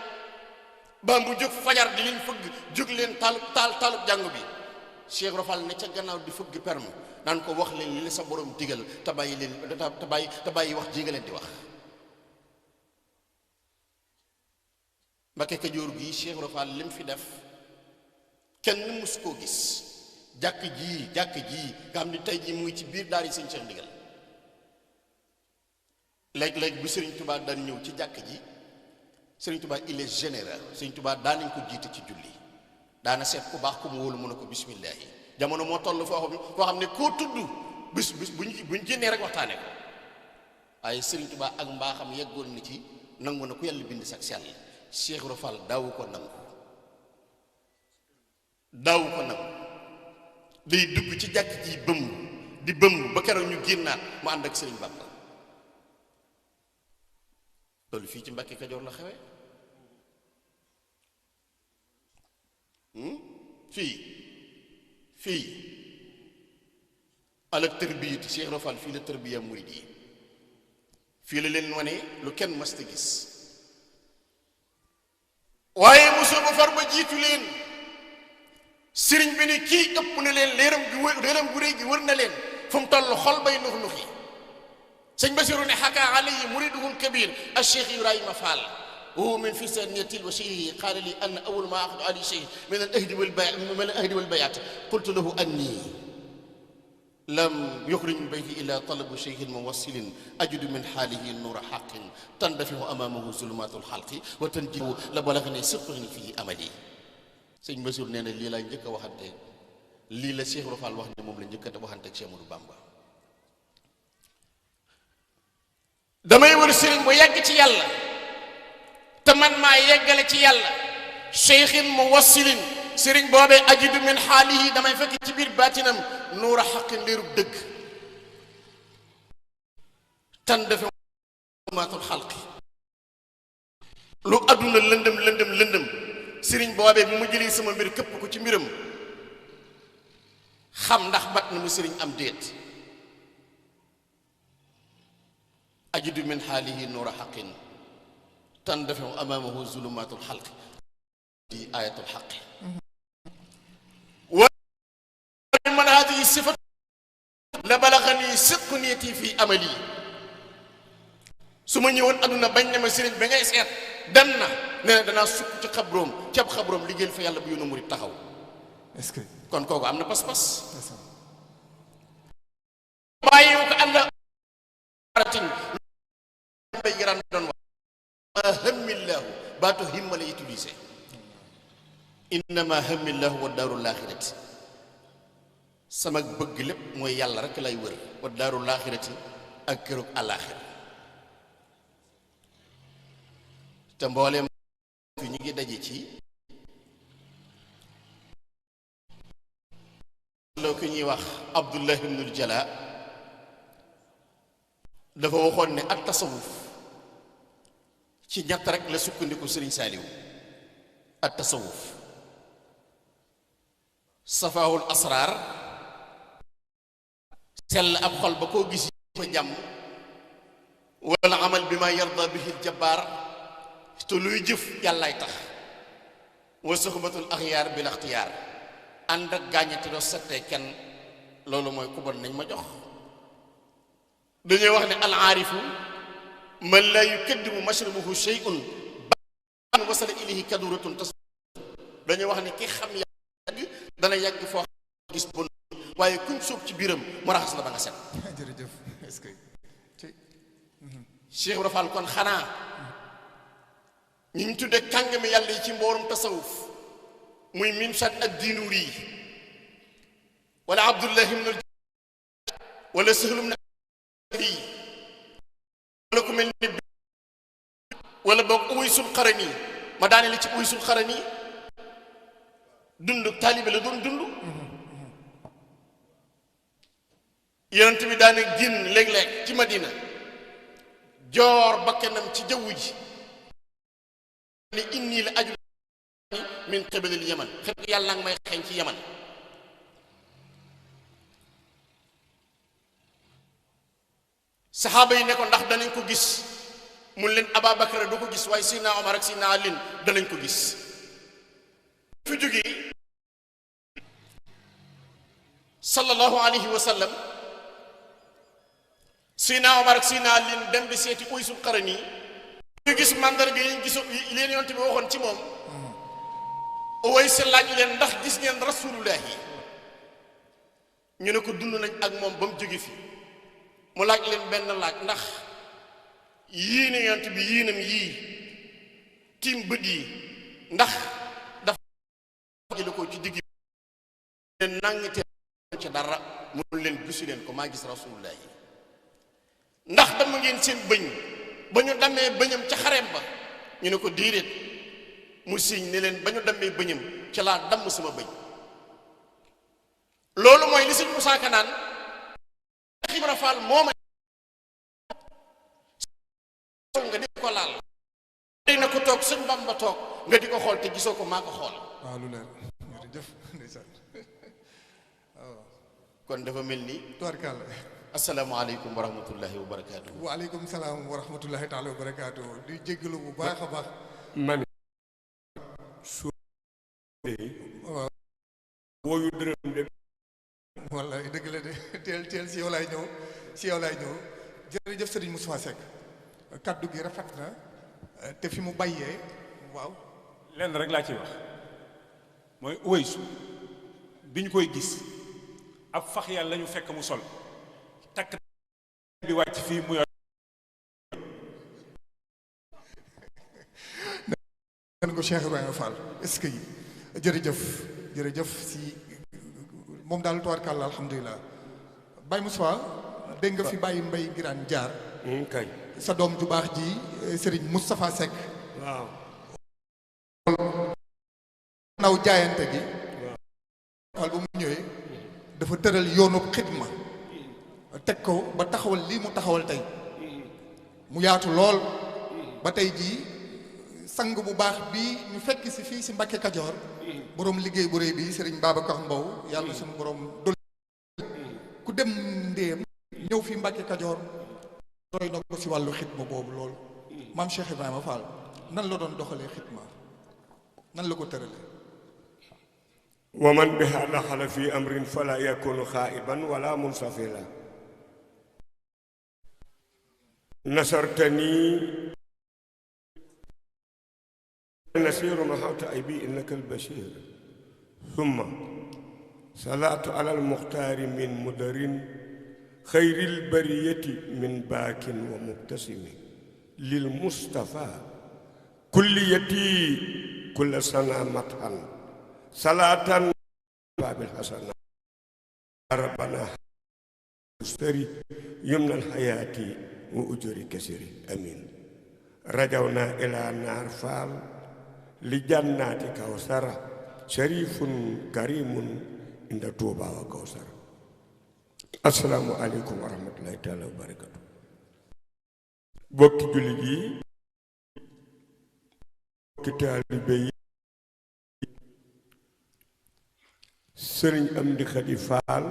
ba mu jóg fajar di leen fëgg jóg leen taalub jàngu bi Cheikh Ibra Fall ne ca gannaaw di fëgg perme naan ko wax leen li sa borom digal te bàyyi leen te bàyyi wax ji nga leen di wax Mbakke Kajoor gi Cheikh Ibra Fall lim fi def kenn mus koo gis jàkk ji nga xam ni tey jii mu ngi ci biir daara yi sëñ Cheikh Ndigal léeg-léeg bu Sëriñ Tuubaa daan ñëw ci jàkk ji Sëriñ Tuubaa il est général Sëriñ Tuubaa daan nañ ko jiite ci julli daana seet ku baax ku mu wóolu mën a ko bismillaahi jamono moo toll foo xam ne koo tudd bis buñ génnee rek waxtaane ko waaye Sëriñ Tuubaa ak mbaaxam yeggoon na ci nangu na ku yàlla bind sax sell Cheikh Ibra Fall daawu ko nangu day dugg ci jàkk ji di bëmb ba keroog ñu génnaat mu ànd ak Sëriñ Bamba loolu fii ci Mbàkke Kajoor la xewe fii ala tërbiyati Cheikh Ibra Fall fii la tërbiya murid yi fii la leen wane lu kenn masta gis waaye mosoo ba far ba jiitu leen sëriñ bi ni kii ëpp na leen leeram gu réy gi wër na leen fu mu toll xol bay nux nuxi sëñ Basiru ne xaka alayhi muriduhul kabir al cheikh Ibrahima Fall وهو من في سنيتي وشيء قال لي أن أول ما أخذ علي شيء من الأهد والبيات قلت له أني لم يخرج من بيتي إلا طلب شيخ موصل أجد من حاله النور حق تندفع أمامه ظلمات الحلق وتنجب لبلغني صدقني فيه أملي sëñ Basiru nee na lii laa njëkk a waxante lii la Cheikh Ibra Fall wax ne moom la njëkk a waxante ak Cheikh Amadou Bamba damay wër sëriñ bu yegg ci yàlla te man maa yeggale ci yàlla cheikhin muwassilin sëriñ boobee ajidu min xaalihi damay fekk ci biir baatinam nuura xaqin leerub dëgg tan defe maatul xalqi lu adduna lëndëm sëriñ boobee bi mu jëlee sama mbir këpp ko ci mbiram xam ndax mat na mu sëriñ am déet ajidu min xaalihi nuura xaqin تندفع أمامه ظلمات الحلق دي آية الحق ومن هذه الصفة لبلغني صدق نيتي في أملي su ma ñëwoon aduna bañ ne ma sëriñ ba ngay seet dem na nee na danaa sukk ci xabroom cab xabroom liggéeyal fa yàlla bu yoonu murit taxaw est-ce que kon kooku am na pas-pas bàyyiwu ko ànd aratin bay yaran doon wax hammillahu baatu himma la utilisé innama hammillahu wa daarul laaxirati sama bëgg lépp mooy yàlla rek lay wër wa daarul laaxirati ak kërug àllaaxira te mbooleem fi ñu ngi daje ci loo ki ñuy wax Abdullah ibnul Jala dafa waxoon ne ak tasawuf ci ñett rek la sukkandiku Sëriñ Saaliw at tasawuf safaahul asraar sell ab xol ba koo gis fa jàmm wala amal bi ma yarda bihi jabbaar te luy jëf yàllaay tax wa suxbatul axyaar bil axtiyaar ànd ak gàññate doo settee kenn loolu mooy ku bon nañ ma jox dañuy wax ne al aarifu man laa yukaddimu mashrabuhu shay'un ba wasala ilayhi kaduratun tas dañuy wax ne ki xam yàgg dana yàgg foo xam gis bon waaye kuñ sóob ci biiram mu raxas la ba nga set jërëjëf est-ce que Cheikh Ibra Fall kon xanaa ñu ngi tudde kàngami yàlla yi ci mboorum tasawuf muy Mimsat ak Dinuuri yi wala Abdullah ibn wala Sahl ibn wala ku mel ni wala boog Uwaysul Qarani ma daane li ci Uwaysul Qarani dund taalibe la doon dund yonent bi daane génn léeg-léeg ci Madina joor bakkanam ci jaww ji ni inni la aju min qibalil yaman xet yàlla nga may xeeñ ci yaman saxaaba yi ne ko ndax danañ ko gis mun leen Ababakar du ko gis waaye Sidna Omar ak Sidna Ali danañ ko gis fi jógee sallallahu alayhi wa sallam Sidna Omar ak Sidna Ali dem di seeti Uwaysul Qarani ñu gis mandarga yi gisu leen yonte bi waxoon ci moom Uways laaj leen ndax gis ngeen rasulullahi ñu ne ko dund nañ ak moom ba mu jóge fi mu laaj leen benn laaj ndax yii ne yonte bi yiinam yii tiim bët yi ndax dafa jële ko ci digg leen nangite ci dara mënu leen gisu leen ko maa gis rasulullahi ndax dama ngeen seen bëñ ba ñu dammee bëñam ca xareem ba ñu ne ko déedéet mu siiñ ne leen ba ñu dammee bëñam ca laa damm sama bëñ loolu mooy li sëñ Musaa Ka naan Ibra Fall mooma nga di ko laal day na ko toog sëñ Bamba toog nga di ko xool te gisoo ko maa ko xool waaw lu leer jërëjëf ndeysaan kon dafa mel ni tubarkàlla asalaamaaleykum wa rahmatullahi wa barakaatu. waaleykum salaam wa rahmatullahi taala wa barakaatu di jéggalu bu baax a baax man su wooyu dërëm de walla dëgg la de teel si yow laay ñëw jërëjëf Serigne Moustapha Seck kaddu gi rafet na te fi mu bàyyee waaw. lenn rek laa ci wax mooy Uwaysu bi ñu koy gis ab fax yàlla la ñu fekk mu sol takk bi wàcc fii mu yor ngeen ko Cheikh Ibrahima Fall est-ce que jërëjëf si moom daal tubaarkàlla alhamdulilah Baye Moussa dégg nga fi Baye Mbaye Giraan jaar kay sa doom ju baax ji Serigne Moustapha Seck waaw naw jaayante gi waaw bu mu ñëwee dafa tëral yoonu xidma teg ko ba taxawal lii mu taxawal tey mu yaatu lool ba tey jii sang bu baax bi ñu fekk si fii si Mbàkke Kajoor boroom liggéey bu réy bi Serigne Babacar Mbow yàlla suñu boroom dol ku dem ndéem ñëw fi Mbàkke Kajoor doy na ko si wàllu xidma boobu loolu maam Cheikh Ibrahima Fall nan la doon doxalee xidma nan la ko tëralee wa man biha daxala fi amrin fala yakunu xaa'iban wala munsafila nasartani nasiru ma xawta ay bi innaka albashir thumma salaatu ala almuxtaari min mudarin xayri albariyati min baakin wa mubtasimi lil mustafa kulliyati kulla sana mathan salaatan baabil xasana rabbana mustari yumnal xayaati wa ujuri kasiri amin rajawna ila naar faal li jannaati kawsara sharifun karimun inda tuuba wa kawsara assalaamu aleykum wa rahmatullahi taala wa barakatu bokki jullit yi bokki taalibe yi sëriñ Amdi Xadi Faal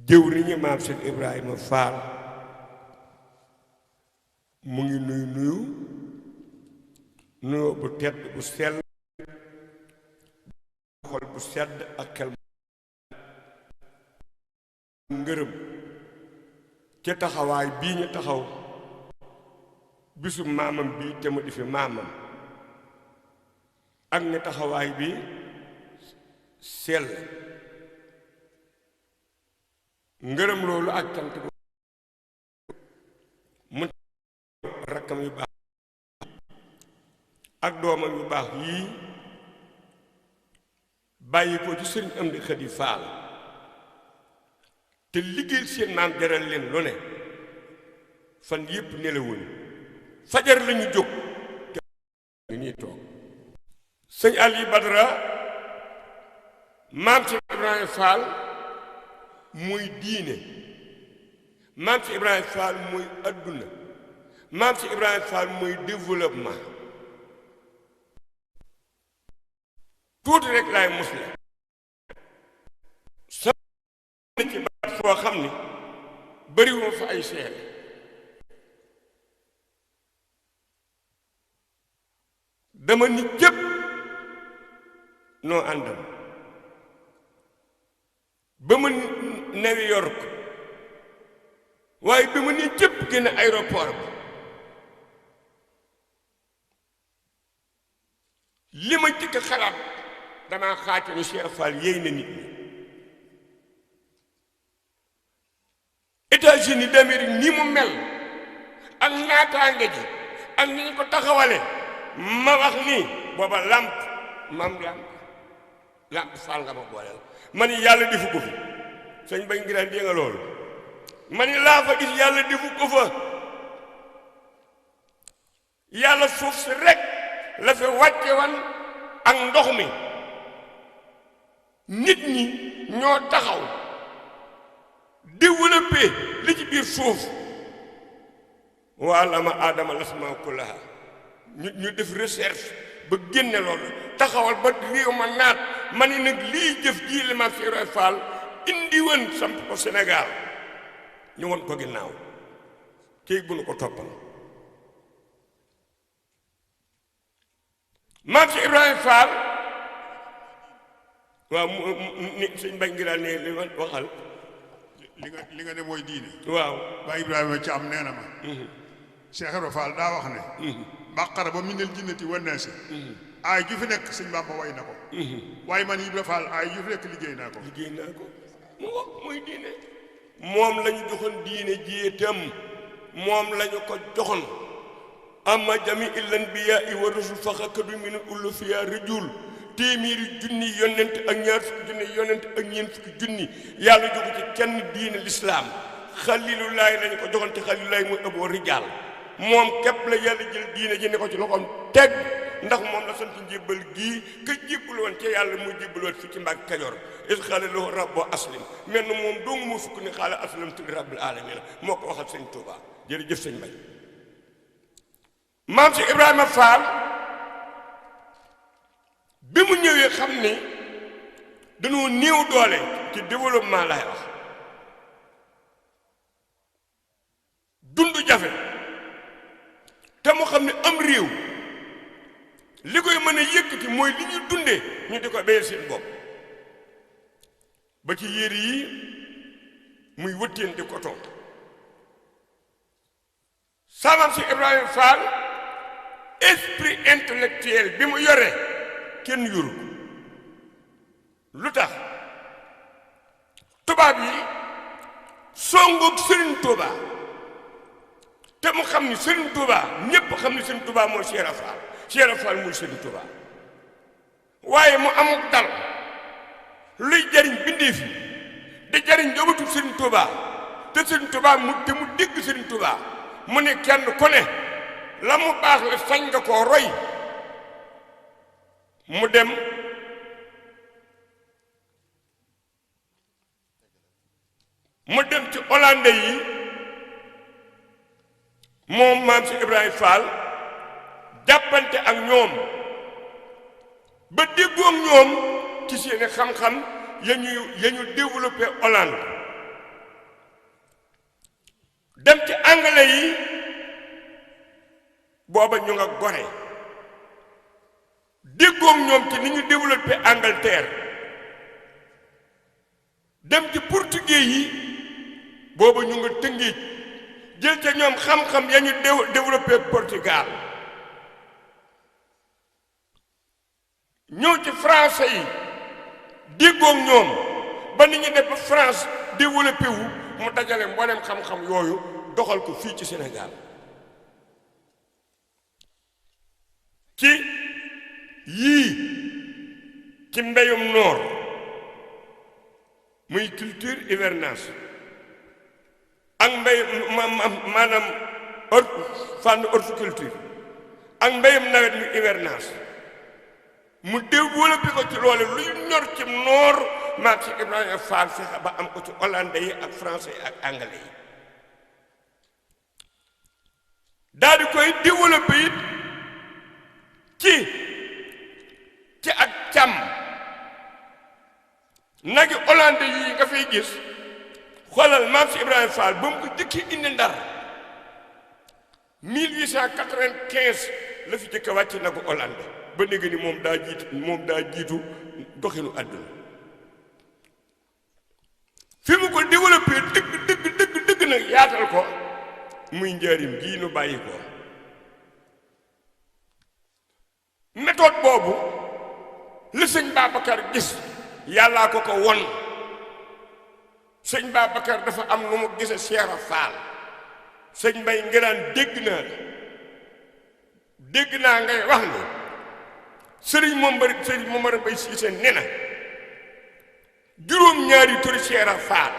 jëwriñu maam Cheikh Ibrahima Faal mu ngi nuyu nuyoo bu tedd bu sell xol bu sedd ak xel ngërëm ca taxawaay bii ñu taxaw bisu maamam bii te mu di fi maamam ak ne taxawaay bi sell ngërëm loolu ak cant bu mu rakkam yu baax ak doomam yu baax yii bàyyi ko ci sëriñ Amdi Xadi Faal te liggéey seen maam jaral leen lu ne fan yépp nelawuñ fajar lañu jóg te ngi nii toog sëñ Ali Badara maam ci Ibrahima Fall muy diine maam ci Ibrahima Fall muy adduna maam ci Ibrahima Fall muy développement tuuti rek laay musle sama ci baat foo xam ni bariwuma fa ay seere dama ni jëpp noo àndal ba ma New York waaye bi ma ni jëpp génn aéroport ba li ma jëkk xalaat damaa xaati ni Cheikh Fall yéy na nit ñi États-Unis d'Amérique ni mu mel ak naataange ji ak ni ñu ko taxawale ma wax nii booba làmp Fall nga ma booleel ma ni yàlla defu ko fi sëñ Bañ Giraan dégg nga loolu ma ni laa fa gis yàlla defu ko fa yàlla suuf si rek la fi wàcce wan ak ndox mi nit ñi ñoo taxaw développé li ci biir suuf wala ma aadama lasmaa kullaha ñu def recherche ba génne loolu taxawal ba réew ma naat ma ni nag lii jëf jii li ma Cheikh Ibra Fall indi woon samp ko Sénégal ñu won ko ginnaaw kii bu nu ko toppal maam Cheikh Ibrahima Fall waaw ni sëñ bañ ngi daal ne li ma waxal li nga ne mooy diine. waaw Baay Ibrahima Thiam nee na ma. Cheikh Ibra Fall daa wax ne. Baqara ba minal jinnati wan naasi. aay ju fi nekk sëñ Bamba way na ko. waaye man Ibra Fall aay ju fi nekk liggéey naa ko. mu wax mooy diine. moom la ñu joxoon diine ji itam moom la ñu ko joxoon. amma jami illan biyaa i wa rusul faxakadu min ulufiya rajul téeméeri junni yonent ak ñaar fukki junni yonent ak ñeent fukki junni yàlla joxu ci kenn diine lislaam xalilullaay lañu ko joxante xalilullaay muy ëboo rijaal moom képp la yàlla jël diine ji ne ko ci loxoom teg ndax moom la sant njébbal gii ka jébbal woon ca yàlla mu jébbal woon fi ci Mbàkke Kajoor is xaala lahu rabbo aslim mel na moom dong moo fukk ne xaala aslamtu li rabbil alamin moo ko waxal sëñ Tuubaa jërëjëf sëñ Mbay maam si Ibrahima Fall bi mu ñëwee xam ni dañoo néew doole ci développement lay wax dund jafe te mu xam ne am réew li koy mën a yëkkati mooy li ñuy dundee ñu di ko béyal seen bopp ba ci yére yi muy wëttéen di coton saamam si Ibrahima Fall esprit intellectuel bi mu yore kenn yoru lu tax tubaab yi songoog Serigne Touba te mu xam ni Serigne Touba ñépp xam ni Serigne Touba mooy Cheikh Fall Cheikh Fall muy Serigne Touba waaye mu amuk dal luy jariñ bindeef yi di jariñ njabootu Serigne Touba te Serigne Touba mu dégg Serigne Touba mu ne kenn ku ne la mu baax la sañ nga koo roy mu dem ci Hollande yi moom maam si Ibrahima Fall jàppante ak ñoom ba déggoog ñoom ci seeni xam-xam ya ñu développé Hollande dem ci anglais yi booba ñu nga gore déggoog ñoom ci ni ñu développé Angleterre dem ci portugais yi booba ñu nga tëngéej jël ca ñoom xam-xam ya ñu développé Portugal ñëw ci français yi déggoog ñoom ba ni ñu def ba France développé wu mu dajale mboolem xam-xam yooyu doxal ko fii ci Sénégal ci yii ci mbéyum noor muy culture hivernage ak mbéy maanaam fànn horticulture ak mbéyum nawet mi hivernage mu développé ko ci loole luy ñor ci noor maag si Ibrahima Fall fexe ba am ko ci hollandais yi ak français yi ak anglais yi daal di koy développé it ci ak càmm nagi hollandais yi nga fay gis xoolal maam si Ibrahima Fall ba mu ko jëkki indi Ndar 1895 la fi jëkk wàcc nagu hollandais ba léegi ni moom daa jiitu doxinu àdduna fi mu ko développé dëgg nag yaatal ko muy njaarim gii nu bàyyi ko méthode boobu la sëñ Babacar gis yàllaa ko won sëñ Babacar dafa am nu mu gise Cheikh Fall sëñ Mbay Ngiraan dégg naa ngay wax ni sëriñ Momar Mbay Siise ne na juróom-ñaari turi Cheikh Fall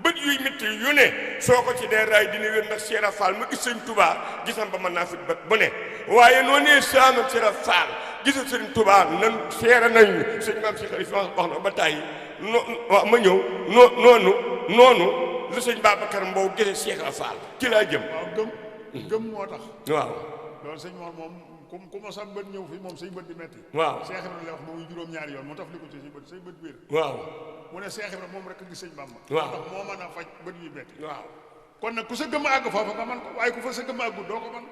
bët yuy métti yu ne soo ko ci dee raay dina wér ndax Cheikh Fall mu gis sëñ Touba gisam ba mën naa fi bët bu ne waaye noonu nee saamam Cheikh Fall gisal sëriñ Touba nan seera nañu sëñ maam si xarit wax na ba tàyyi waaw ma ñëw noonu la sëñ Babacar Mbow gisee Cheikh Fall ci laa jëm. waaw gëm moo tax. waaw loolu sëñ Mor moom ku ma sa bët ñëw fi moom say bët di metti. waaw Cheikh Ibrahima la wax ba muy juróom-ñaari yoon mu taf li ko ci say bët wér. waaw mu ne Cheikh Ibrahima moom rek a gis sëñ Bamba. waaw ndax moo mën a faj bët yu metti. waaw kon nag ku sa gëm àgg foofu nga man ko waaye ku fa sa gëm àggul doo ko man.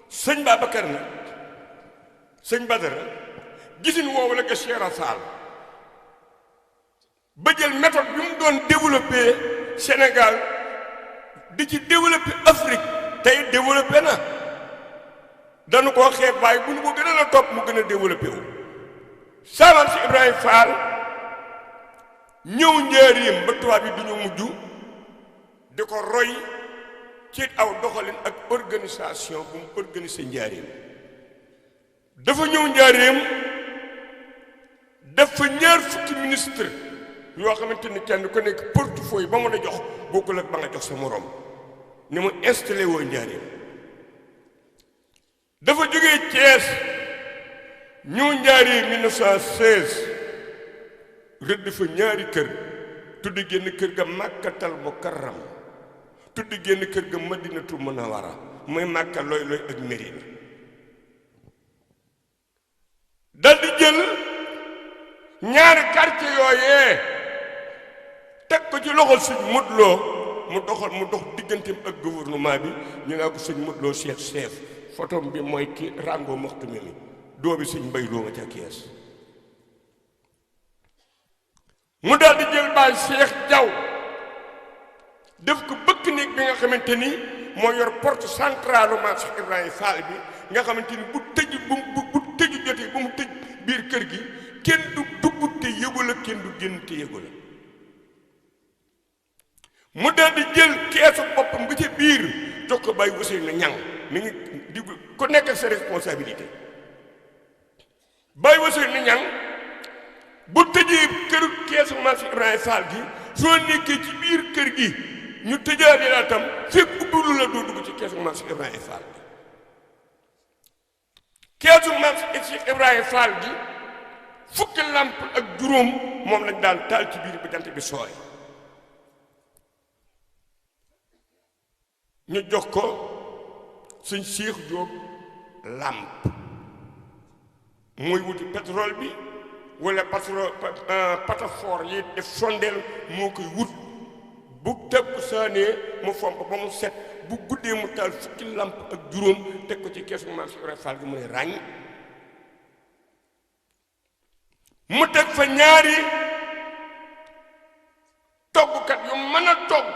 sëñ Babacar nag sëñ Badara gisin woowu la gis Cheikh Fall ba jël méthode bi mu doon développé Sénégal di ci développé Afrique tey développé na dañu koo xeeb waaye bu ñu ko gën a topp mu gën a développé wu saamam si Ibrahima Fall ñëw njaareem ba tubaab yi duñu mujj di ko roy ci aw doxalin ak organisation bu mu organisé njaareem dafa ñëw njaareem def fa ñaar fukki ministre yoo xamante ni kenn ku nekk portefeuille ba mu la jox bokkul ak ba nga jox sa morom ni mu installé woo njaareem dafa jógee Thiès ñëw njaareem 1916 rëdd fa ñaari kër tuddi génn kër ga Makkatal Mukarram tuddi génn kër ga Madinatul Munawwara muy Makka looy looy ak Medina dal di jël ñaari quartier yooyee teg ko ci loxol sëñ Modou Lo mu dox digganteem ak gouvernement bi ñu naa ko sëñ Modou Lo chef photom bi mooy ki rango moxtu mi doo bi sëñ Mbay Lo nga ca Kees mu daal di jël baay Cheikh Diaw def ko bëkk néeg bi nga xamante ni moo yor porte centrale Maam Cheikh Ibrahima Fall bi nga xamante ni bu tëju jotee bu mu tëj biir kër gi kenn du dugg te yëgu la kenn du génn te yëgu la mu daal di jël keesu boppam ba ca biir jox ko bàyyi wësee na ñang mi ngi di ko nekk sa responsabilité bàyyi wësee na ñang bu tëjee këru keesu Maam Cheikh Ibrahima Fall gi soo nekkee ci biir kër gi ñu tëjaale la tam fekk ubbilu la doo dugg ci keesu Maam Cheikh Ibrahima Fall gi keesu Maam Cheikh Ibrahima Fall gi fukki làmp ak juróom moom lañ daan taal ci biir bi jant bi sooy ñu jox ko suñ Cheikh Diop làmp muy wuti pétrole bi wala patafoor yi def sondeel moo koy wut bu tëbb saanee mu fomp ba mu set bu guddee mu taal fukki làmp ak juróom teg ko ci keesu Maam Cheikh Ibrahima Fall gi mu ne ràññ mu teg fa ñaari toggkat yu mën a togg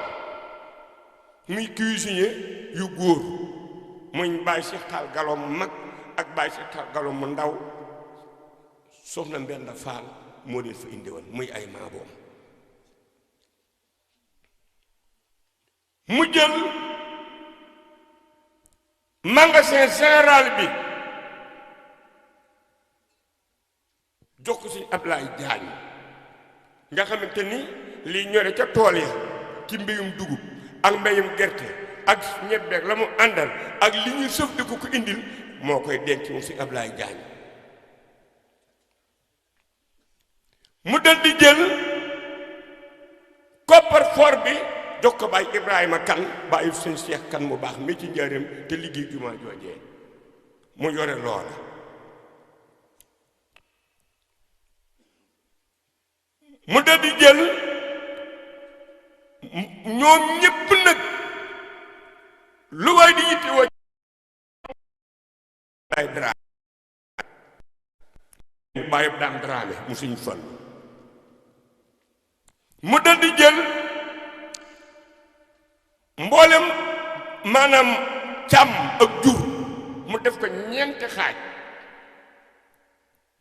muy cuisinier yu góor muy Baye Cheikh Tall Gallo mu mag ak Baye Cheikh Tall Gallo mu ndaw soxna Mbenda Fall moo leen fa indi woon muy ay maaboom mu jël magasin général bi jox ko Sëñ Ablaye Jaañ nga xamante ni lii ñore ca tool ya ci mbéyum dugub ak mbéyum gerte ak ñebbeeg la mu àndal ak li ñuy sëf di ko indil moo koy denc mu Sëñ Ablaye Jaañ mu dal di jël coffre-fort bi jox ko Baay Ibrahima Kan bàyyi Sëñ Cheikh Kan mu baax mi ci njaareem te liggéey jumaa joojee mu yore loola mu dal di jël ñoom ñépp nag lu waay di yitte woo ay Dramé bàyyi daam Dramé mu Sëñ Fall mu dal di jël mboolem maanaam càmm ak jur mu def ko ñeenti xaaj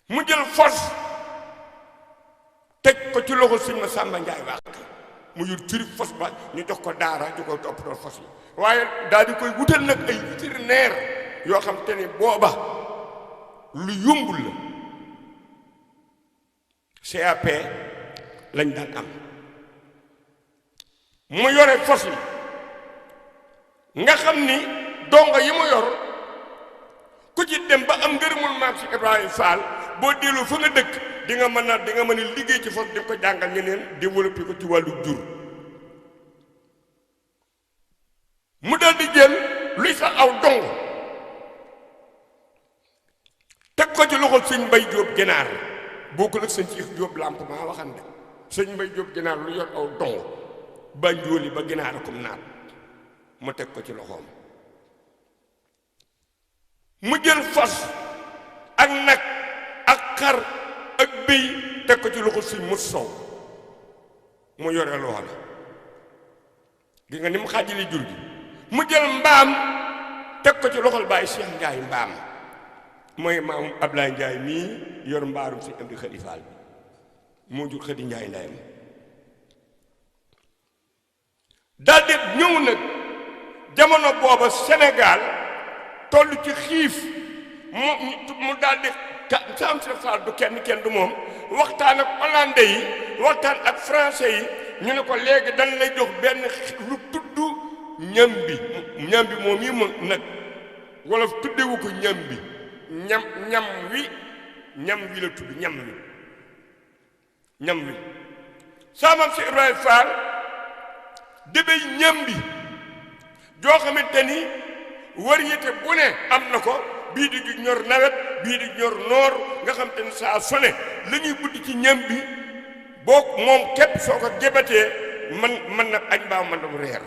mu jël force teg ko ci loxo Sëñ Masamba Njaay wax mu yor turi fos ba ñu jox ko daara ñu koy toppatoo fos yi waaye daal di koy wutal nag ay vétérinaire yoo xam te ne booba lu yombul la CAP lañ daan am mu yore fos yi nga xam ni dongo yi mu yor ku ci dem ba am ngërëmul Maam Cheikh Ibrahima Fall boo dellu fa nga dëkk di nga mën a liggéey ci fos di ko jàngal ñeneen développé ko ci wàllu jur mu dal di jël luy sax aw dong teg ko ci loxol Sëñ Mbay Jóob Ginaar bokkul ak Sëñ Cheikh Jóob làmp maa waxan de Sëñ Mbay Jóob Ginaar lu yor aw dong ba njóoli ba ginaar akum naat mu teg ko ci loxoom mu jël fas ak nag ak xar ak béy teg ko ci loxo Sëñ Mut Sow mu yore loola gi nga ni mu xaajali jur gi mu jël mbaam teg ko ci loxol Baye Cheikh Ndiaye mbaam mooy maam Ablaye Ndiaye mii yor mbaarum si Amdi Khady Fall bi moo jur Khady Ndiaye ndayam daldi ñëw nag jamono booba Sénégal toll ci xiif mu daldi Sam Cheikh Fall du kenn du moom waxtaan ak hollandais yi waxtaan ak français yi ñu ne ko léegi dañ lay jox benn lu tudd ñam bi moom yi mu nag wala tuddewu ko ñam bi ñam wi la tudd ñam wi saamam si Ibrahima Fall débéy ñam bi joo xamante ni variété bu ne am na ko bii di ñor nawet bii di ñor noor nga xam te ni saa sone la ñuy buddi ci ñam bi boo moom képp soo ko gébatee man na añ mbaa man na reer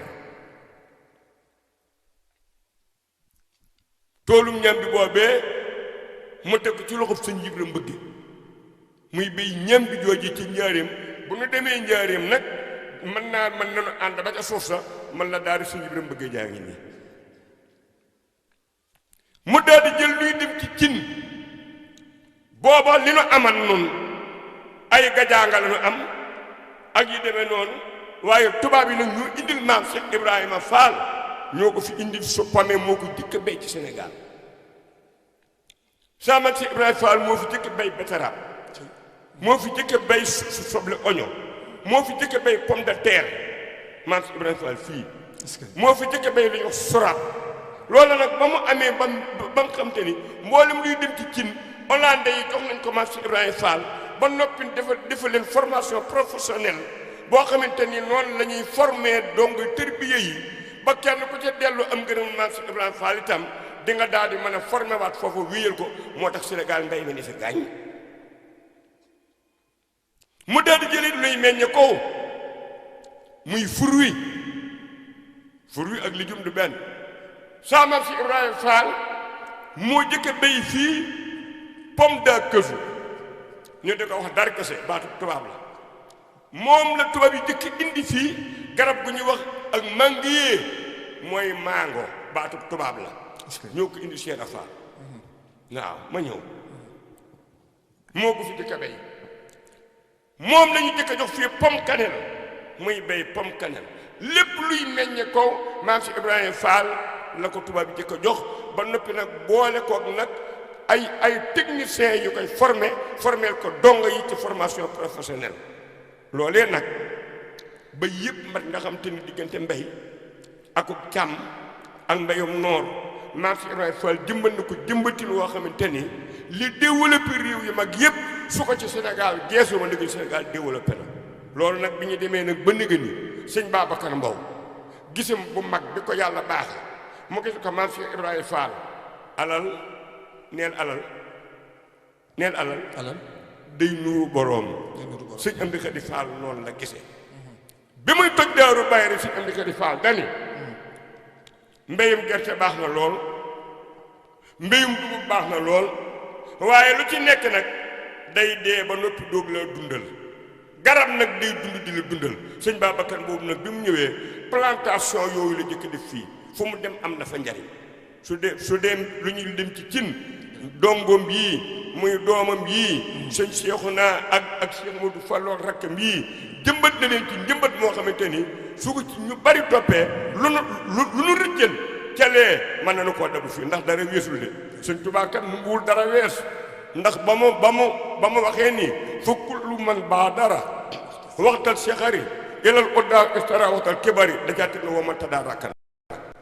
toolum ñam bi boobee mu teg ci loxob sëñ Ibra Mbëgg muy béy ñam bi jooji ci njaareem bu nu demee njaareem nag mën nañu ànd ba ca suuf sa man la daal di sëñ Ibra Mbëgg jaa ngi nii mu daal di jël luy dem ci cin booba li nu aman nun ay gajaanga la nu am ak yi demee noonu waaye tubaab yi nag ñoo indil maam Cheikh Ibrahima Fall ñoo ko fi indil su pame moo ko jëkk a béy ci Sénégal sa maam Cheikh Ibrahima Fall moo fi jëkk a béy betterave moo fi jëkk a béy soble oignon moo fi jëkk a béy pomme de terre maam Cheikh Ibrahima Fall fii moo fi jëkk a béy lu ñuy wax soraab loolu nag ba mu amee ba mu xam te ni mboolem luy dem ci cin hollandais yi jox nañ ko maam Cheikh Ibrahima Fall ba noppi defal leen formation professionnelle boo xamante ni noonu la ñuy former donc tërbiye yi ba kenn ku ca dellu am ngërëm maam Cheikh Ibrahima Fall itam di nga daal di mën a former waat foofu wéyal ko moo tax Sénégal mbay mi ni fi gaañ mu daal di jëlee luy meññe ko muy fruit ak lijum du benn saa maam Cheikh Ibrahima Fall moo jëkk a béy fii pomme de kësu ñu di ko wax darkase baatu tubaab la moom la tubaab yi jëkk indi fii garab gu ñuy wax ak manguier mooy mango baatu tubaab la ñoo ko indi Cheikh Fall waaw ma ñëw moo ko fi jëkk a béy moom lañu jëkk a jox fii pomme cannelle muy béy pomme cannelle lépp luy meññe ko maam Cheikh Ibrahima Fall la ko tubaab yi jëkk a jox ba noppi nag boole koog nag ay techniciens yu koy formel ko dongo yi ci formation professionnelle loolee nag ba yëpp mat nga xam te ni diggante mbay akub càmm ak mbayum noor maam Cheikh Ibrahima Fall jëmbat na ko jëmbatin woo xamante ni li développé réew yu mag yëpp su ko ci Sénégal geesu ma ndëgg Sénégal développé na loolu nag bi ñu demee nag ba nëgë ni sëñ Babacar Mbow gisam bu mag bi ko yàlla baaxe mu gis ko maam Cheikh Ibrahima Fall alal day nuru boroom sëñ Amdi Khady Fall noonu la gisee bi muy toj Daaru Bayri sëñ Amdi Khady Fall dani mbéyum gerte baax na lool mbéyum dugub baax na lool waaye lu ci nekk nag day dee ba noppi doog la dundal garab nag day dund di la dundal sëñ Babacar boobu nag bi mu ñëwee plantation yooyu la jëkk def fii fu mu dem am na fa njariñ su dee lu ñuy dem ci cin dongoom yii muy doomam yii sëñ Cheikhouna ak Cheikh Modou Falloon rakkam yii jëmbat na leen ci njëmbat moo xamante ni su ko ci ñu bari toppee lu nu rëccël calee mën na nu koo dabu fii ndax dara weesul de sëñ Tuubaa kat mu nguwul dara wees ndax ba mu waxee nii fukkul lu man baa dara waxtal Cheikhari ilal udda istara waxtal kibari dajaatit na woo man tadaa rakkan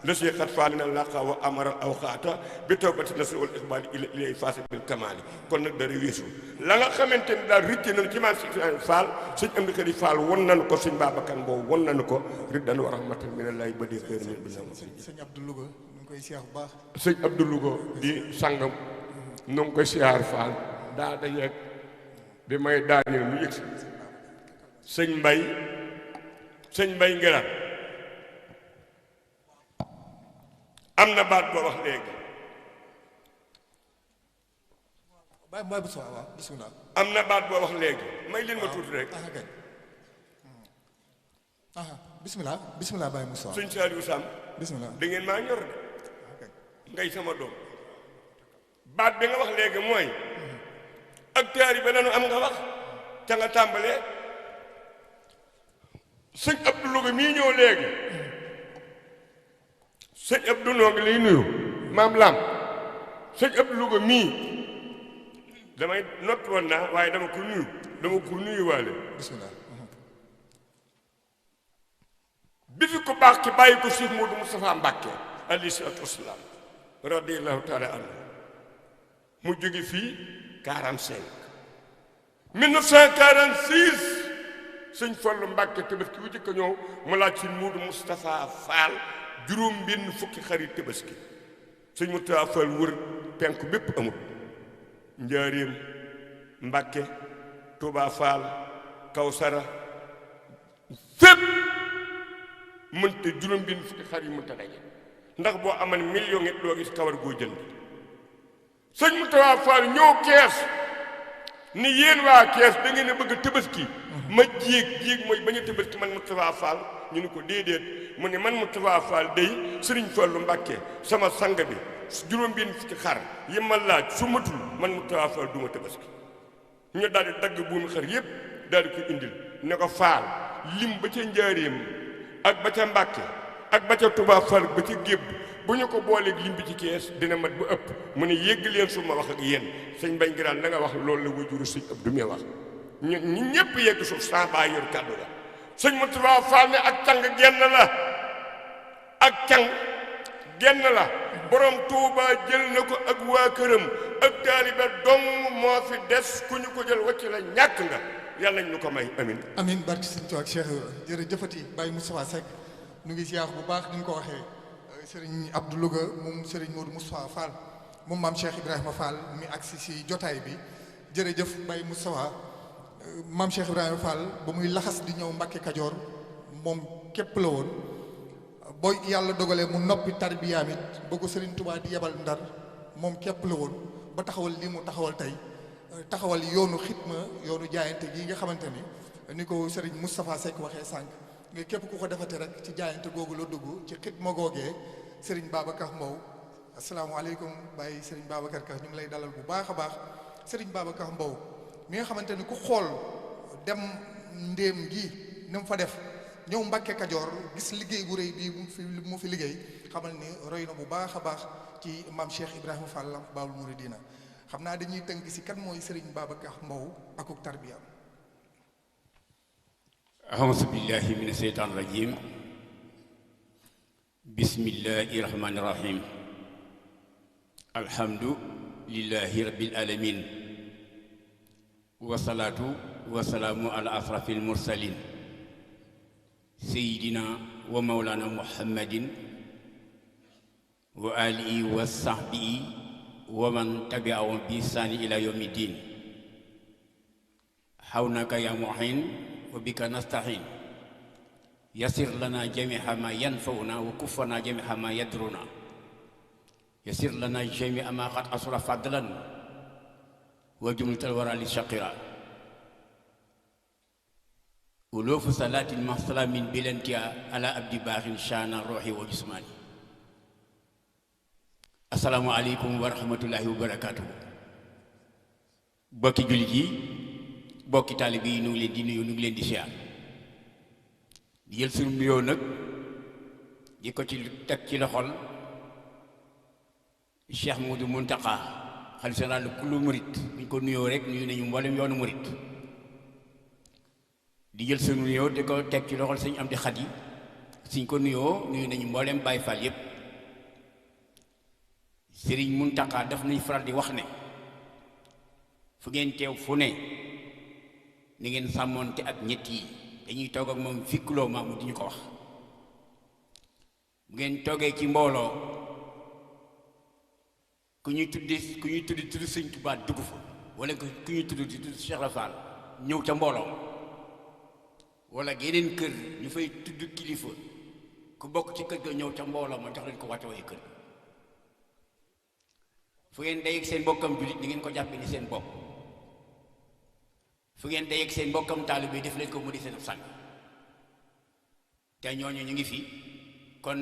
la si xat faalina laqa wa amara aw xaata bi tawbati nasr wal iqbal ilay faasi bil kamaali kon nag dara weesul la nga xamante ni daal rëcce nañu ci maam si Fall sëñ Amdi Khady Fall won nañu ko sëñ Babacar Mbow won nañu ko riddan wa rahmatan minallahi ba dee xëy na sëñ Abdou Louga ñu ngi koy siyaar bu baax sëñ Abdou Louga di sangam ñu ngi koy siyaar Fall daa dajeeg bi may daaneel mu yëg si sëñ Mbay Ngiraan am na baat boo wax léegi am na baat boo wax léegi may leen ma tuuti rek bismillah bismillah Baye Moussa. sëñ Saliou Samb bismillah. da ngeen maa ñor de ngay sama doom baat bi nga wax léegi mooy ak taari ba lanu am nga wax ca nga tàmbalee sëñ Abdou Louga mii ñëw léegi sëñ Abdou noo ngi lay nuyu maam Lam sëñ Abdou Louga mii damay noppi woon naa waaye dama ko nuyu waale bismillah. bi fi ko baax ki bàyyi ko Cheikh Modou Moustapha Mbacké alayhi salaatu wasalaam radiyallahu taala anhu mu jóge fii 45 1946 sëñ Fallu Mbacké Tabaski bu jëkk a ñëw mu laaj Cheikh Modou Moustapha Fall juróom benn fukki xarit Tabaski sëñ Moustapha Fall wër penku bépp amul Njaaréem Mbacké Touba Fall Kawsara fépp mënta juróom benn fukki xar yi mënta daje ndax boo aman million it doo gis kawar goo jënd sëñ Moustapha Fall ñëw Kees ni yéen waa Kees da ngeen a bëgg a Tabaski ma jéeg mooy bañ a Tabaski man Moustapha Fall ñu ni ko déedéet mu ne man Moustapha Fall day Sëriñ Fallu Mbacké sama sang bi juróom benn fukki xar yi ma laaj su matul man Moustapha Fall du ma Tabaski ñu daal di dagg buumi xar yépp daal di ko indil ne ko Fall lim ba ca Njaaréem ak ba ca Mbàkke ak ba ca Touba Fall ba ca Gébb bu ñu ko booleeg lim bi ci Kees dina mat bu ëpp mu ne yégg leen su ma wax ak yéen sëñ Bañ Ngiraan na nga wax loolu la wajuru sëñ Abdou mi wax ñu ñëpp yegg suuf sans baa yor kàddu la sëñ Moustapha Fall ne ak càng genn la ak càng genn la borom Touba jël na ko ak waa këram ak taalibe dong moo fi des ku ñu ko jël wacc la ñàkk nga yàlla ñu ko may amin amin barki sëñ Tuubaa ak Cheikh jërëjëfati Baye Moustapha Seck nu ngi ziar bu baax ni ñu ko waxee Serigne Abdou Louga moom Serigne Modou Moustapha Fall moom maam Cheikh Ibrahima Fall mi agsi si jotaay bi jërëjëf Baye Moustapha maam Cheikh Ibrahima Fall ba muy laxas di ñëw Mbàkke Kajoor moom képp la woon booy yàlla dogalee mu noppi tarbiyaam it ba ko Serigne Touba di yebal Ndar moom képp la woon ba taxawal lii mu taxawal tey taxawal yoonu xitma yoonu jaayante gi nga xamante ni ko Serigne Moustapha Seck waxee sànq nga képp ku ko defate rek ci jaayante googu la dugg ci xitma googee Serigne Babacar Mbow asalaamaaleykum Baye Serigne Babacar Ka ñu ngi lay dalal bu baax a baax Serigne Babacar Mbow mi nga xamante ni ku xool dem ndéem gi ni mu fa def ñëw Mbàkke Kajoor gis liggéey bu rëy bii mu fi liggéey xamal ni roy na bu baax a baax ci maam Cheikh Ibrahima Fall Lamp Baabul Muridiina xam naa dañuy tënk si kan mooy Serigne Babacar Mbow akuk tarbiyaam. أعوذ بالله من الشيطان الرجيم بسم الله الرحمن الرحيم الحمد لله رب العالمين والصلاة والسلام على أشرف المرسلين سيدنا ومولانا محمد وآله وصحبه ومن تبعهم بإحسان إلى يوم الدين حولك يا معين وبك نستعين يسر لنا جميع ما ينفعنا وكفنا جميع ما يضرنا يسر لنا جميع ما قد أصل فضلا وجملة الورى للشقراء ألوف صلاة مع سلام بلا انتهاء على عبد باغ شان روحي وجسماني السلام عليكم ورحمة الله وبركاته بوكي جولي bokki taalibe yi nu ngi leen di nuyu nu ngi leen di siyaar di jël suñu nuyoo nag di ko ci teg ci loxol Cheikh Modou Mountakha xalifa général kullu murit bu ñu ko nuyoo rek nuyu nañu mboolem yoonu murit di jël suñu nuyoo di ko teg ci loxol sëñ Amdi Xadi suñ ko nuyoo nuyu nañu mboolem Baay Faal yépp Sëriñ Mountakha daf nañ faral di wax ne fu ngeen teew fu ne ni ngeen sàmmoonte ak ñett yi dañuy toog ak moom fikkuloo maamu di ñu ko wax bu ngeen toogee ci mbooloo ku ñuy tuddi Sëñ Tuubaa dugg fa wala ku ñuy tudd Cheikh Ibra Fall ñëw ca mbooloo wala yeneen kër ñu fay tudd kilifa ku bokk ci kër ga ñëw ca mbooloo ma jox leen ko wàccewee kër fu ngeen day ak seen bokkam jullit ni ngeen ko jàppe ni seen bopp fu ngeen day ak seen mbokkam taalibe bi def leen ko mu di seen sang te ñooñu ñu ngi fi kon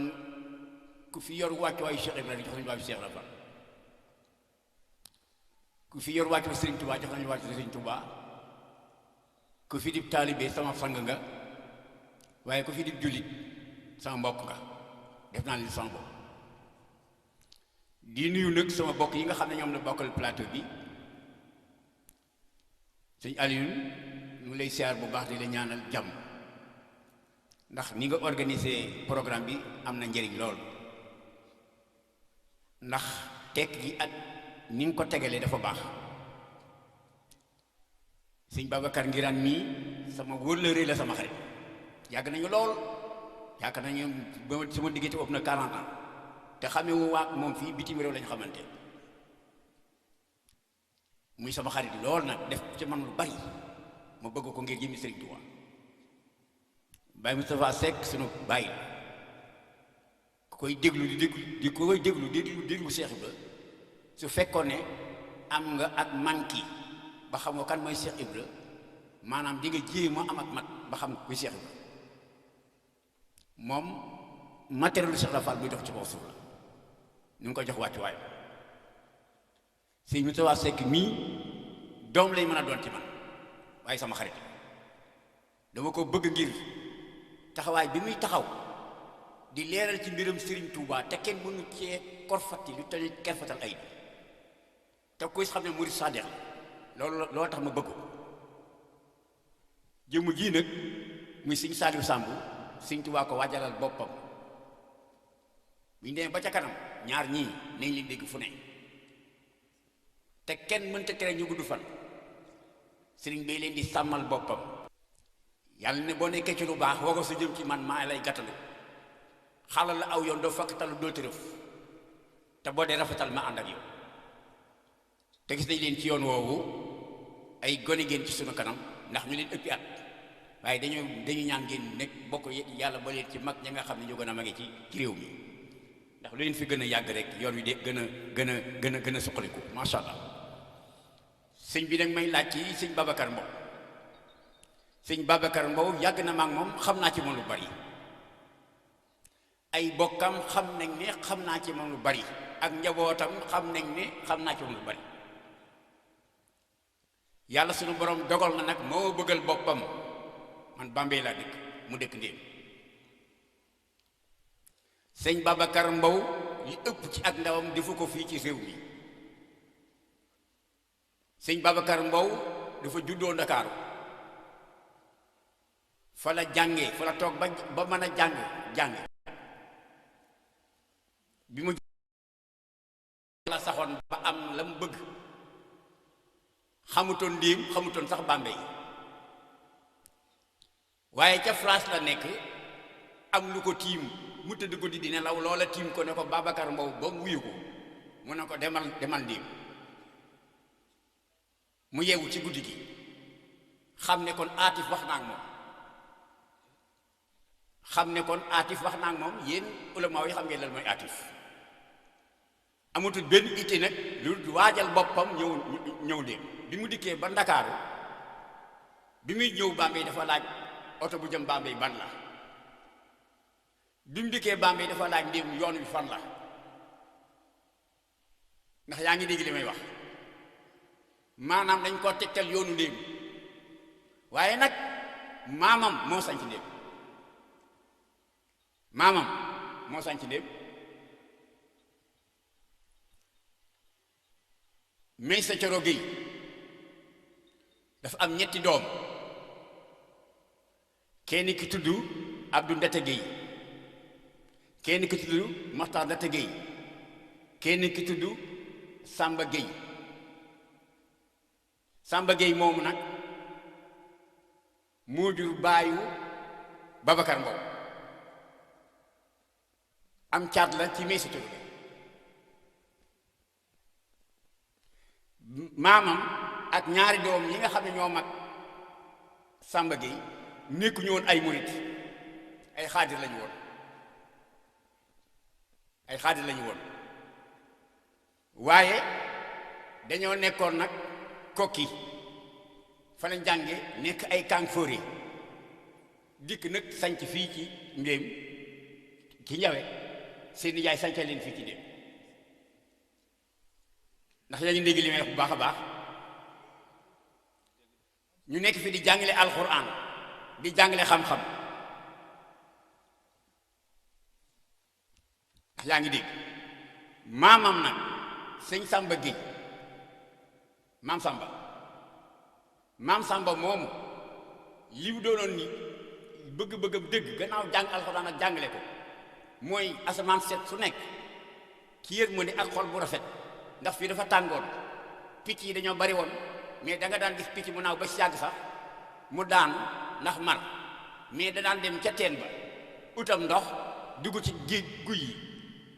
ku fi yor wàccuwaayu Cheikh Ibrahima jox nañu wàccu Cheikh Ibra Fall ku fi yor wàccu Serigne Touba jox nañu wàccu Serigne Touba ku fi dib taalibe sama sang nga waaye ku fi dib jullit sama mbokk nga def naa li sama bopp di nuyu nag sama bokk yi nga xam ne ñoom la bokkal plateau bi sëñ Alioune ñu lay siyaar bu baax di la ñaanal jàmm ndax ni nga organisé programme bi am na njëriñ lool ndax tekk gi ak ni nga ko tegalee dafa baax sëñ Babacar Ngiraan mii sama wóllëre la sama xarit yàgg nañu lool yaakaar nañu ba sama diggante ëpp na 40 ans te xamee wu waat moom fii bitim réew lañu xamante muy sama xarit lool nag def ci man lu bari ma bëgg ko ngir jëmi Sëriñ Tuubaa Baye Moustapha Seck sunu bàyyi ku koy déglu di koy déglu Cheikh Ibra su fekkoon ne am nga ak manki ba xam nga kan mooy Cheikh Ibra maanaam di nga jéem a am ak mat ba xam kuy Cheikh Ibra moom matériel Cheikh Ibra Fall buy dox ci kaw suuf la ñu ngi ko jox wàccu waay sëñ Moustapha Seck mii doom lay mën a doon ci man waaye sama xarit dama ko bëgg ngir taxawaay bi muy taxaw di leeral ci mbiram Serigne Touba te kenn mënu cee korfati lu tane kerfatal ay te koy xam ne murid sadiq loolu tax ma bëgg ko jëmm jii nag muy sëñ Saliou Samb Serigne Touba ko waajalal boppam bu ñu demee ba ca kanam ñaar ñii nañ leen dégg fu ne te kenn mënta tere ñu gudd fan sëriñ bay leen di sàmmal boppam yàlla ne boo nekkee ci lu baax woo ko sa jëm ci man maa lay gàttalu xalal la aw yoon doo fakkatalu doo tërëf te boo dee rafetal ma ànd ak yow te gis nañ leen ci yoon woowu ay gone ngeen ci sunu kanam ndax ñu leen ëppi at waaye dañu ñaan ngeen nekk bokk yàlla ba leen ci mag ña nga xam ne ñoo gën a mage ci réew mi ndax lu leen fi gën a yàgg rek yoon wi de gën a suqaliku macha allah sëñ bi nag may laaj ci sëñ Babacar Mbow sëñ Babacar Mbow yàgg na ma ak moom xam naa ci moom lu bari ay bokkam xam nañ ne xam naa ci moom lu bari ak njabootam xam nañ ne xam naa ci moom lu bari yàlla sunu borom dogal na nag moo bëggal boppam man Bambey laa dëkk mu dëkk Ndéem sëñ Babacar Mbow li ëpp ci ak ndawam defu ko fii ci réew mi sëñ Babacar Mbow dafa juddoo Ndakaaru fa la jàngee fa la toog ba mën a jàng bi mu la saxoon ba am la mu bëgg xamutoon Ndéem xamutoon sax Bambey waaye ca France la nekk am lu ko tiim mu tëdd ko di nelaw loola tiim ko ne ko Babacar Mbow ba mu wuyu ko mu ne ko demal Ndéem mu yeewu ci guddi gi xam ne kon aatif wax naa ak moom yéen ulama yi xam ngeen lan mooy aatif amatul benn itte nag lu waajal boppam ñëw Ndéem bi mu dikkee ba Ndakaaru bi muy ñëw Bambey dafa laaj oto bu jëm Bambey ban la bi mu dikkee Bambey dafa laaj Ndéem yoon wi fan la ndax yaa ngi dégg li may wax maanaam dañ ko tegtal yoonu Ndéem waaye nag maamam moo sanc Ndéem may sa coro Guèye dafa am ñetti doom kenn ki tudd Abdou Ndete Guèye kenn ki tudd Maxtaar Ndete Guèye kenn ki tudd Samba Guèye moomu nag moo jur baayu Babacar Mbow am caat la ci may sa coro maamam ak ñaari doom yi nga xam ne ñoo mag Samba Guèye nekkuñu woon ay murit ay xaadir lañu woon waaye dañoo nekkoon nag kokki fa lañ jànge nekk ay kàng fóore dikk nag sanc fii ci Ndéem ci Njawe seen nijaay sanca leen fii ci Ndéem ndax yaa ngi dégg li may wax bu baax a baax ñu nekk fi di jàngale alxuraan di jàngale xam-xam ndax yaa ngi dégg maamam nag sëñ Samba Guèye maam Samba moomu li mu doonoon ni bëgg-bëggam dëgg gannaaw jàng alxuraan ak jàngale ko mooy asamaan set su nekk ci yërmande ak xol bu rafet ndax fii dafa tàngoon picc yi dañoo bari woon mais da nga daan gis picc mu naaw ba si yàgg sax mu daanu ndax mar mais da daan dem ca teen ba utam ndox dugg ci géej guy yi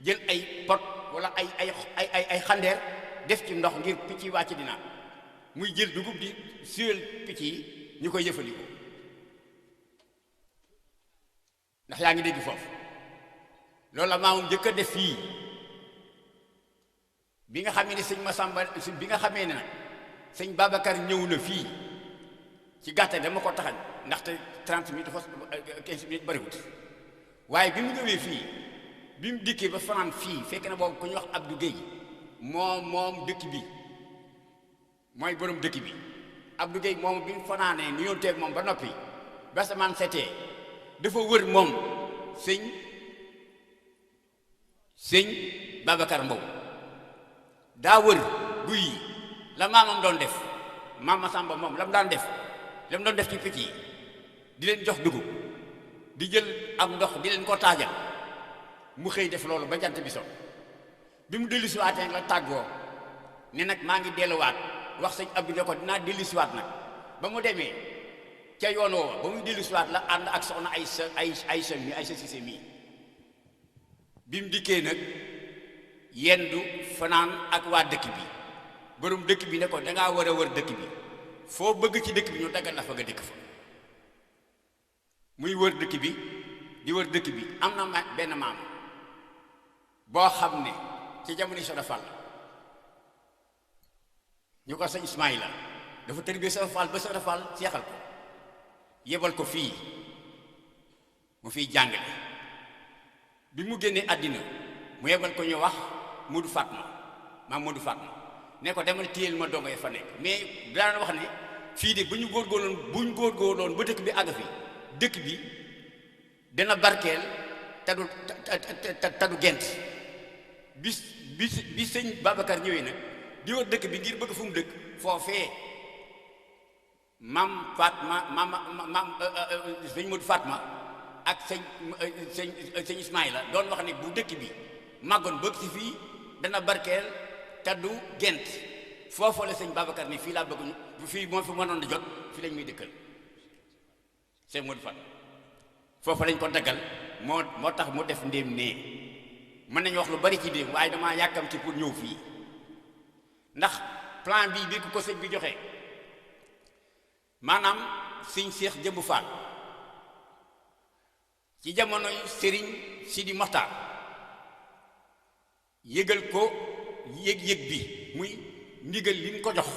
jël ay pot wala ay xandeer def ci ndox ngir picc yi wàcc dina muy jël dugub di suyal picc yi ñu koy jëfandikoo ndax yaa ngi dégg foofu loolu la maamum njëkk a def fii bi nga xamee ne sëñ Masamba bi nga xamee ne nag sëñ Babacar ñëw na fii ci gàttal dama ko taxañ ndaxte 30 minutes dafa 15 minutes bariwut waaye bi mu ñëwee fii bi mu dikkee ba fanaan fii fekk na boobu ku ñuy wax Abdou Guèye moom dëkk bi mooy borom dëkk bi Abdou Guèye moom bi mu fanaanee nu yoon teeg moom ba noppi ba samaan setee dafa wër moom sëñ Babacar Mbow daa wër guy yi la maamam doon def maam Masamba moom la mu doon def ci picc yi di leen jox dugub di jël am ndox di leen ko taajal mu xëy def loolu ba jant bi so bi mu dellusiwaatee la tàggoo ne nag maa ngi delluwaat wax sëñ Abdou ne ko dinaa dellusiwaat nag ba mu demee ca yoon woowa ba muy dellusiwaat la ànd ak soxna Aysa Sise mii bi mu dikkee nag yendu fanaan ak waa dëkk bi borom dëkk bi ne ko dangaa war a wër dëkk bi foo bëgg ci dëkk bi ñu daggal la fa nga dëkk fa muy wër dëkk bi di wër dëkk bi am na benn maam boo xam ne ci jamono Soda Fall ñu ko sëñ Ismaïla dafa tërbie Soda Fall ba Soda Fall seexal ko yebal ko fii mu fiy jàngale bi mu génnee àddina mu yebal ko ñu wax Modou Fatma maam Modou Fatma ne ko demal téyel ma dongo yi fa nekk mais daan wax ne fii de bu ñu góorgóorloon ba dëkk bi àgg fi dëkk bi dana barkeel tadu gent bi sëñ Babacar ñëwee nag di wër dëkk bi ngir bëgg fu mu dëkk foofee maam sëñ Modou Fatma ak sëñ Ismaïla doon wax ne bu dëkk bi màggoon bëgg si fii dana barkeel taddu gent foofu la sëñ Babacar ni fii laa bëgg ñu fii moo fi mënoon di jot fii lañ muy dëkkal sëñ Modou Fatma foofu lañ ko daggal moo tax mu def Ndéem nee mën nañu wax lu bari ci Ndéem waaye damaa yàkkamti pour ñëw fii ndax plan bii bi ko sëñ bi joxee maanaam sëñ Seex Jëmbu Faal ci jamonoy sëriñ Sidi Moxtaar yëgal ko yëg-yëg bi muy ndigal li ñu ko jox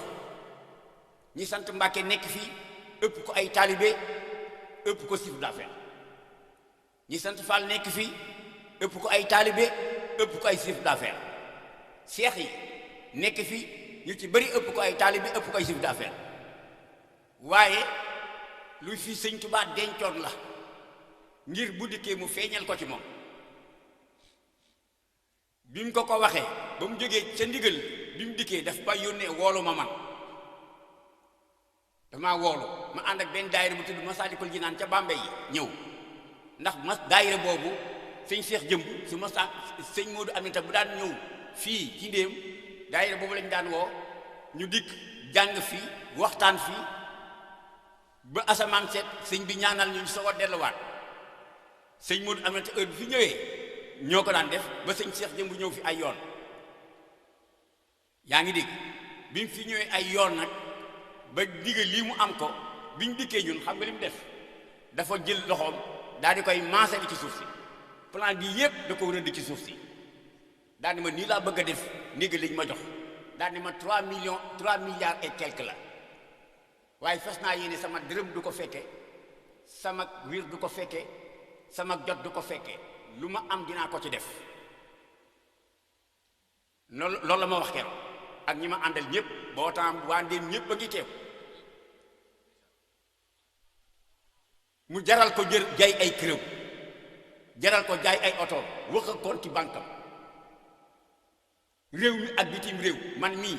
ñi sant Mbàkke nekk fii ëpp ko ay taalibe ëpp ko chiffre d'affaires ñi sant Fall nekk fii ëpp ko ay taalibe ëpp ko ay chiffre d'affaires seex yi nekk fii ñu ci bari ëpp ko ay taalibe ëpp ko ay chiffre d'affaires waaye lu fi sëñ Tuubaa dencoon la ngir bu dikkee mu feeñal ko ci moom bi mu ko waxee ba mu jógee ca ndigal bi mu dikkee daf ba yónnee woolu ma man damaa woolu ma ànd ak benn daayira bu tudd Masaalikul Jinaan ca Bambey yi ñëw ndax daayira boobu sëñ Seex Jëmb su ma sëñ Moodu Aminta bu daan ñëw fii ci Ndéem daayira boobu lañ daan woo ñu dikk jàng fii waxtaan fii ba asamaan seet sëñ bi ñaanal ñu soog a delluwaat sëñ Moodu Aminta heure bi fi ñëwee ñoo ko daan def ba sëñ Seex Jëmb ñëw fi ay yoon yaa ngi dégg bi mu fi ñëwee ay yoon nag ba digga lii mu am ko bi ñu dikkee ñun xam nga li mu def dafa jël loxoom daal di koy maase ci suuf si plan bi yépp da ko rëdd ci suuf si daal di ma nii laa bëgg a def ndigal liñ ma jox daal di ma 3 milliards et quelque la waaye fas naa yéene sama dërëm du ko fekke sama wir du ko fekkee sama jot du ko fekkee lu ma am dinaa ko ci def loolu la ma wax keroog ak ñi ma àndal ñëpp boo temps waa Ndéem ñëpp a ngi teew mu jaral ko jaay ay këram jaral ko jaay ay oto wax ak compte banque am réew mi ak bitim réew man mii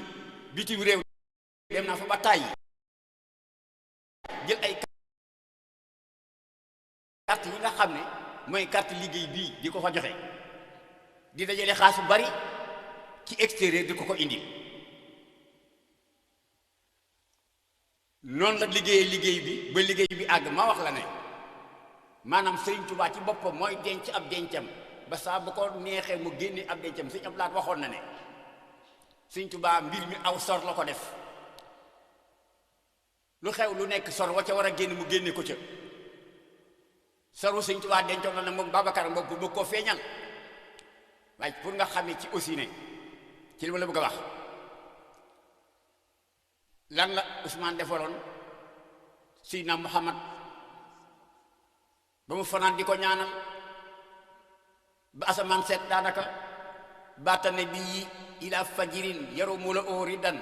bitim réew dem naa fa ba tàyyi jël ay carte yi nga xam ne mooy carte liggéey bii di ko fa joxe di dajale xaalis bu bari ci extérieur di ko indi noonu la liggéey bi ba liggéey bi àgg ma wax la ne maanaam Sëriñ Tuubaa ci boppam mooy denc ab dencam ba saa bu ko neexee mu génne ab dencam Sëriñ Abdou Lahad waxoon na ne Sëriñ Tuubaa mbir mi aw sor la ko def lu xew lu nekk sor wa ca war a génn mu génne ko ca soru Sëriñ Tuubaa dencoon na ne moom Babacar moom bu bëgg koo feeñal waaye pour nga xamee ci aussi ne ci li ma la bëgg a wax lan la Ousmane defaloon Seydina Muhammad ba mu fanaan di ko ñaanal ba asamaan seet daanaka baatane bi ila fajirin yarumu la oridan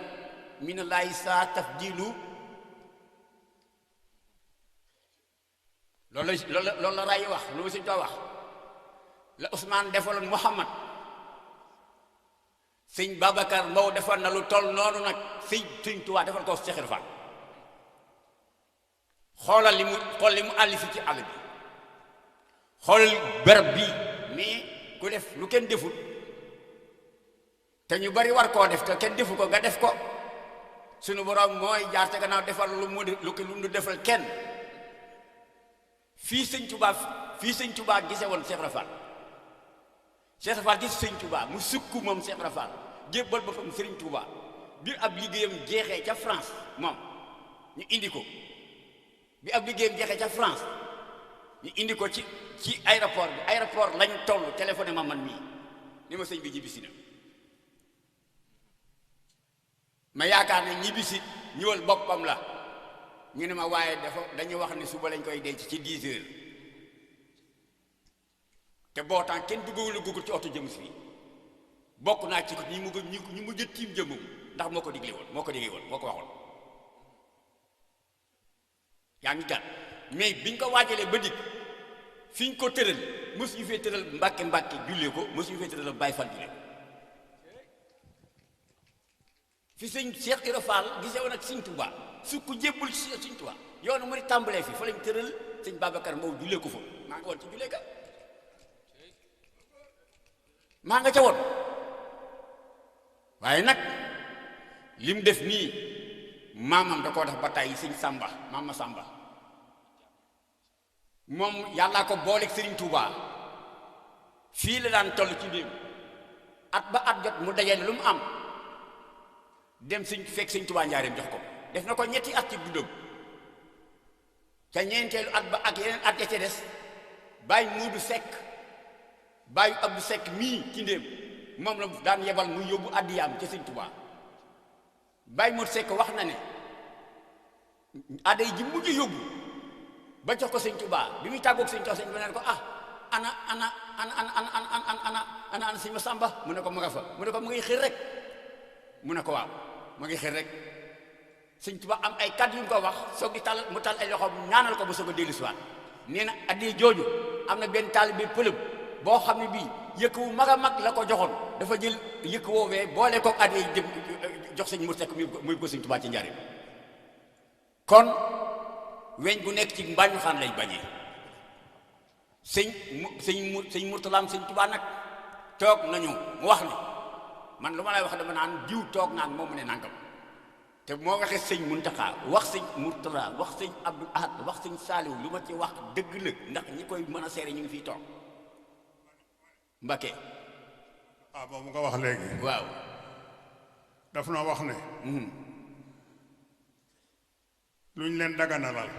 minallahi saa tafdilu loolu la ray wax lu Sëriñ Tuubaa wax la Ousmane defaloon Muhammad sëñ Babacar Mbow defal na lu toll noonu nag Sëriñ Tuubaa defal ko Cheikh Ibra Fall xoolal li mu àlli fi ci àll bi xoolal barab bii mais ku def lu kenn deful te ñu bari war koo def te kenn defu ko nga def ko sunu borom mooy jaar te gannaaw defal lu mu defal kenn fii Sëriñ Tuubaa gise woon Cheikh Ibra Fall Cheikh Ibra Fall gis Sëriñ Tuubaa mu sukk moom Cheikh Ibra Fall jébbal boppam Sëriñ Tuubaa bi ab liggéeyam jeexee ca France moom ñu indi ko bi ab liggéeyam jeexee ca France ñu indi ko ci aéroport lañ toll téléphoné ma man mii ni ma sëñ bi ñibbisi na ma yaakaar ne ñibbisi ñëwal boppam la ñu ne ma waaye dañu wax ne suba lañ koy denc ci 10 heures te boo temps kenn duggul ci oto jëm si bokk naa ci ko ñi mu jët tiim jëmmam ndax moo ko digle woon moo ko waxoon yaa ngi gàtt mais biñ ko waajalee ba dikk fi ñu ko tëral mosuñu fee tëral mbàkke jullee ko mosuñu fee tëral Baay Faal jullee ko fi sëñ Cheikh Ibra Fall gisee woon ak Sëñ Tuubaa su ko jébbul ci Sëñ Tuubaa yoonu mu di tàmbalee fi fa lañ tëral sëñ Babacar Mbow jullee ko fa maa ngi woon ci jullee ka maa nga ca woon waaye nag li mu def nii maamam da koo def ba tàyyi sëñ Samba maama Samba moom yàllaa ko booleeg Sëriñ Tuubaa fii la daan toll ci déem at ba at jot mu dajale lu mu am dem fekk Sëriñ Tuubaa njaareem jox ko def na ko ñetti at ci dundam ca ñeenteelu at ba ak yeneen at ya ca des bàyyi Muudu Sekk bàyyi Abdu Sekk mii ci ndéem moom la daan yebal muy yóbbu addiyaam ca Sëriñ Tuubaa bàyyi Muudu Sekk wax na ne adday ji mujj yóbbu ba jox ko Sëriñ Tuubaa bi muy tàggoog Sëriñ Tuubaa sëñ bi naan ko ana sëñ ma Sàmba mu ne ko ma nga fa mu ne ko mu ngi xir rek mu ne ko waaw mu ngi xir rek Sëriñ Tuubaa am ay kàddu yu mu ko wax soog di tal mu tal ay loxoom ñaanal ko ba soog a dellu si waat nee na addi jooju am na benn taalibe pëlëb boo xam ne bii yëkk wu mag a mag la ko joxoon dafa jël yëkk woowee boole ko addi jëm jox sëñ mu sekk muy ko Sëriñ Tuubaa ci njariñ kon weñ gu nekk ci mbàñu xaan lay bañee sëñ Murtalaam Sëriñ Tuubaa nag toog nañu mu wax ni man lu ma lay wax dama naan diw toog naan moom mu ne nangam te moo waxee sëñ Muntaxa wax sëñ Murtala wax sëñ Abdul Ahad wax sëñ Saaliw lu ma ci wax dëgg la ndax ñi koy mën a seere ñu ngi fiy toog Mbakke boobu nga wax léegi waaw daf na wax ne luñ leen daganalal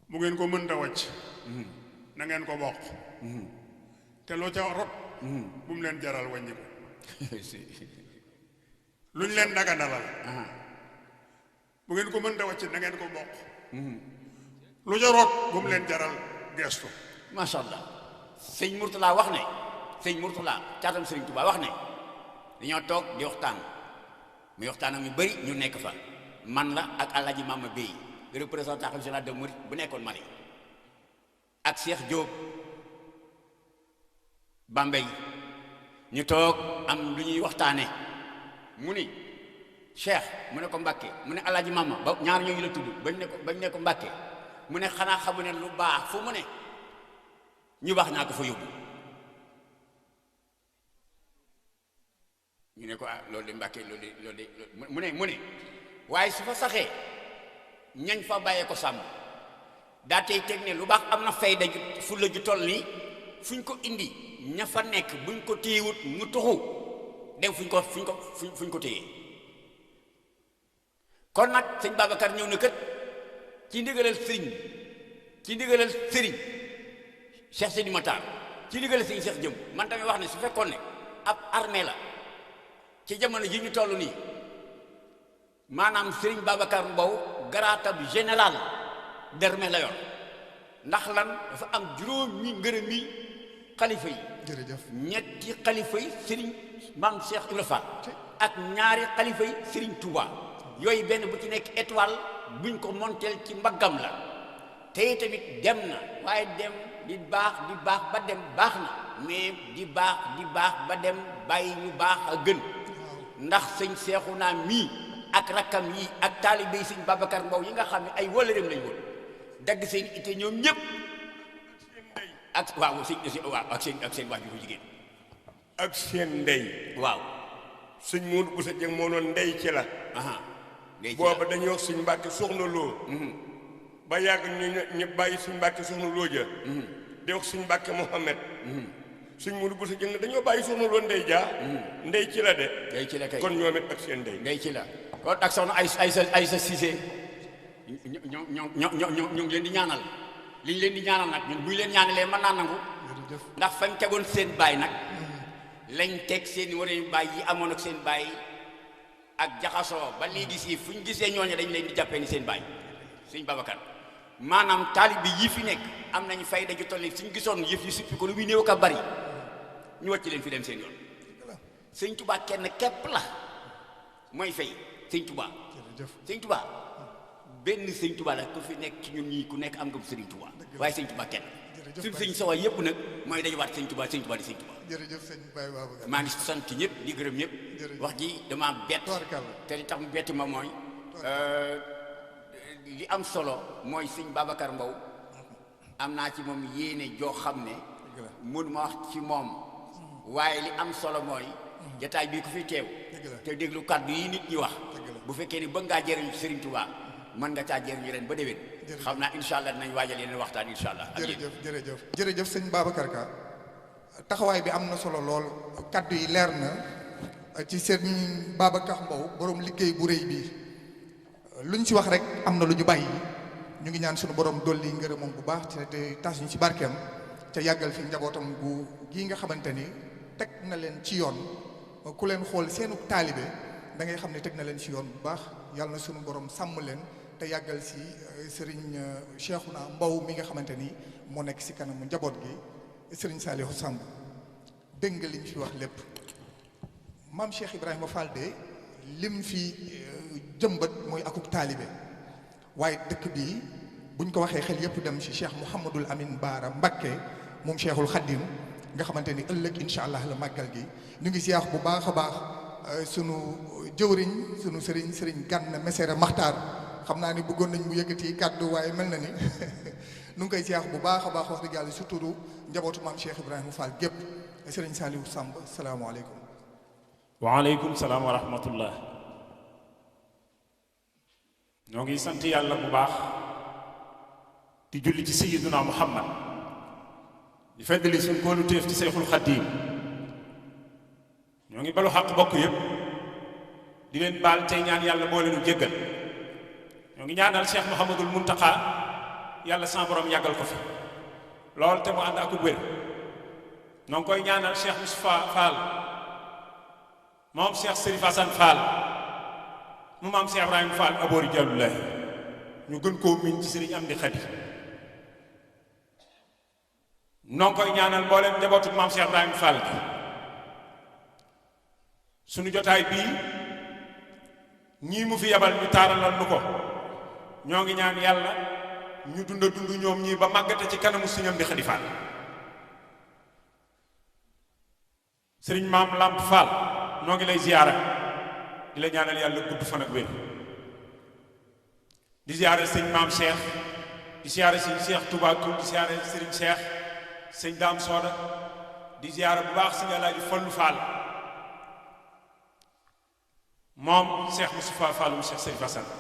bu ngeen ko mënta wàcc na ngeen ko bokk te loo ca rot bu mu leen jaral wàññi ko luñ leen daganalal bu ngeen ko mënta wàcc na ngeen ko bokk lu ca root bu mu leen jaral gestu. macha allah sëñ Mourtala wax ne sëñ Mourtala caatam Sëriñ Tuubaa wax ne dañoo toog di waxtaan muy waxtaan ak ñu bëri ñu nekk fa man la ak Alaaji Mama Bey représentant général de Mouride bu nekkoon Mali ak Cheikh Diop Bambey ñu toog am lu ñuy waxtaane mu ni Cheikh mu ne ko Mbàkke mu ne Alaaji Mama ba ñaar ñooñu la tudd bañ ne ko Mbàkke mu ne xanaa xamu ne lu baax fu mu ne ñu baax ñaa ko fa yóbbu ñu ne ko ah loolu de Mbàkke loolu de mu ne waaye su fa saxee ñañ fa bàyyee ko sàmm daa tey teg ne lu baax am na fayda ju fulla ju toll nii fuñ ko indi ña fa nekk buñ ko téyewut mu tuxu dem fuñ ko téyee kon nag sëñ Babacar ñëw na kët ci ndigalal sëriñ Cheikh Sidi Matar ci ndigalal sëriñ Cheikh Jëm man tamit wax ne su fekkoon ne ab armée la ci jamono ji ñu toll nii maanaam sëriñ Babacar Mbow garaatab général d'armée la yor ndax lan dafa am juróomi ngërëm yi xalifa yi jërëjëf ñetti xalifa yi sëriñ maam Cheikh Ibra Fall ak ñaari xalifa yi sëriñ Touba yooyu benn bu ci nekk étoile buñ ko monteel ci mbaggam la tey tamit dem na waaye dem di baax ba dem baax na mais di baax ba dem bàyyi ñu baax a gën ndax sëñ Seexuna mii ak rakkam yi ak taalibe yi sëñ Babacar Mbow yi nga xam ne ay wëllëreem lañ woon dagg seen ite ñoom ñëpp ak waaw ak seen waajur bu jigéen ak seen ndey waaw sëñ Modou Boussa Dieng moo noon ndey ci la booba dañuy wax suñ Mbàkke soxna loo ba yàgg ñu bàyyi suñ Mbàkke soxna loo ja di wax suñ Mbàkke Mohamed suñ Modou Boussa Dieng dañoo bàyyi soxna loo ndey jaa ndey ci la de ndey ci la kay kon ñoom it ak seen ndey ci la kon ak soxna ay sa Cissé ñoo ngi leen di ñaanal li ñu leen di ñaanal nag ñun bu ñu leen ñaanalee mën naa nangu ndax fañ tegoon seen baay nag lañ teg seen waree baay yi amoon ak seen baay ak jaxasoo ba léegi si fu ñu gisee ñooñu dañ leen di jàppee ni seen baay sëñ Babacar maanaam taalib bi yi fi nekk am nañu fayda ju toll nii suñ gisoon yëf yi suppi ko lu muy néew ka bari ñu wàcc leen fi dem seen yoon sëñ Touba kenn képp la mooy fay sëñ Touba sëñ Touba benn sëñ Touba la ku fi nekk ci ñun ñii ku nekk am nga sëriñ Touba waaye sëñ Touba kenn suñ sëñ sawa yëpp nag mooy dajawaat sëñ Touba di sëñ Touba jërëjëf sëñ Baye Babacar maa ngi sant ñëpp di gërëm ñëpp wax ji dama bett te li tax mu betti ma mooy li am solo mooy sëñ Babacar Mbow am naa ci moom yéene joo xam ne mun ma wax ci moom waaye li am solo mooy jataay bii ku fi teew te déglu kàddu yi nit ñi wax bu fekkee ni bëgg ngaa jëriñ Serigne Touba mën nga caa jëriñu ren ba déwén xam naa incha allah dinañ waajal yeneen waxtaan incha allah jërëjëf sëñ Babacar Ka taxawaay bi am na solo lool kàddu yi leer na ci sëñ Babacar Mbow borom liggéey bu rëy bi luñ ci wax rek am na lu ñu bàyyi ñu ngi ñaan suñu borom dolli ngërëmam bu baax te tas ñu ci barkeem te yàggal fi njabootam gu gii nga xamante ni teg na leen ci yoon ku leen xool seenu taalibe da ngay xam ne teg na leen ci yoon bu baax yàlla na suñu borom sàmm leen te yàggal si Serigne Cheikhouna Mbow mi nga xamante ni moo nekk si kanamu njaboot gi Serigne Saliou Samb dégg nga liñ fi wax lépp maam Cheikh Ibrahima Fall de lim fi jëmbat mooy akub taalibe waaye dëkk bii buñ ko waxee xel yépp dem ci Cheikh Mouhamadul Amin Baara Mbakke moom Cheikhul Khadim nga xamante ni ëllëg incha allah la màggal gi ñu ngi siyaax bu baax a baax sunu jëwriñ sunu sëriñ Gana Messere Maxtaar xam naa ni bëggoon nañ mu yëkkati kàddu waaye mel na ni nu ngi koy siyaax bu baax a baax wax dëgg yàlla surtout njabootu maam Cheikh Ibrahima Fall gépp sëriñ Saliou Samb salaamaaleykum. waaleykum salaam wa rahmatullah. ñoo ngi sant yàlla bu baax di julli ci sayyiduna Muhammad di feddali suñ koolu téef ci Seyxul Xadiim ñoo ngi balu xaq bokk yëpp di leen baal tey ñaan yàlla moo leenu jéggal ñoo ngi ñaanal Cheikh Mouhamadul Muntaqa yàlla sa borom yàggal ko fi lool te mu ànd ak wér ñoo ngi koy ñaanal Cheikh Moustapha Fall moom Cheikh Serif Assane Fall mu maam Cheikh Ibrahima Fall aboori Jallullahi ñu gën koo miin ci sëriñ Amdi Xadi noo ngi koy ñaanal mbooleem njabootu maam Cheikh Ibrahima Fall gi suñu jotaay bii ñii mu fi yabal ñu taaralal nu ko ñoo ngi ñaan yàlla ñu dunda dund ñoom ñii ba màggate ci kanamu sëriñ Amdi Xadi Fall sëriñ maam Lamp Fall noo ngi lay ziyaara di la ñaanal yàlla gudd fan ak wér di ziyaare sëñ maam Cheikh di ziyaare sëñ Cheikh Touba Toul di ziyaare sëriñ Cheikh sëñ Daam Sooda di ziyaare bu baax sëñ Alaaji Fallu Fall moom Cheikh Moustapha Fall mu Cheikh Sëriñ Fassane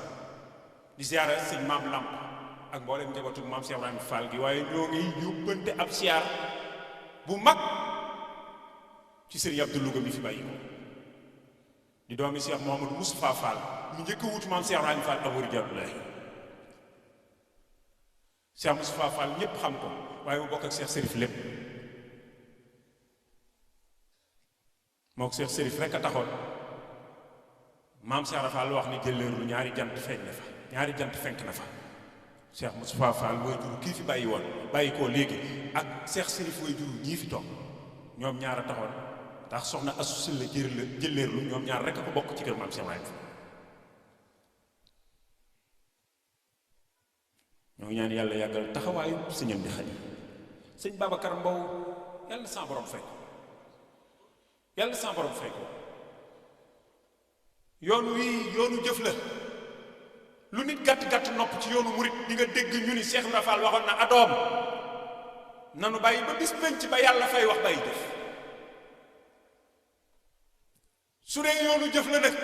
di ziyaare sëñ maam Lamp ak mboolem njabootu maam Cheikh Ibrahima Fall gi waaye ñoo ngi yóbbante ab ziyaar bu mag ci sëriñ Abdou Louga mi fi bàyyi ko di doomi Cheikh Mouhamadou Moustapha Fall mu njëkk a wutu maam Cheikh Ibrahima Fall Abou Diabdoulaye Cheikh Moustapha Fall ñépp xam ko waaye mu bokk ak Cheikh Serif lépp moo ko Cheikh Serif rekk a taxoon maam Cheikh Fall wax ni jëleerlu ñaari jant feeñ na fa ñaari jant fenk na fa Cheikh Moustapha Fall mooy juru kii fi bàyyi woon bàyyi koo léegi ak Cheikh Serif mooy juru ñii fi toog ñoom ñaar a taxoon ndax soxna Asu Sylla jëleerlu ñoom ñaar rekk a ko bokk ci kër maam Cheikh Ibrahima ñoo ngi ñaan yàlla yàggal taxawaayu sëñ Amdi Xadi sëñ Babacar Mbow yàlla sa borom fay ko yàlla sa borom fay ko yoon wi yoonu jëf la lu nit gàtt-gàtt nopp ci yoonu murit di nga dégg ñu ni Cheikh Ibrahima Fall waxoon na adoom nanu bàyyi ba bis penc ba yàlla fay wax bàyyi jëf su dee yoonu jëf la nag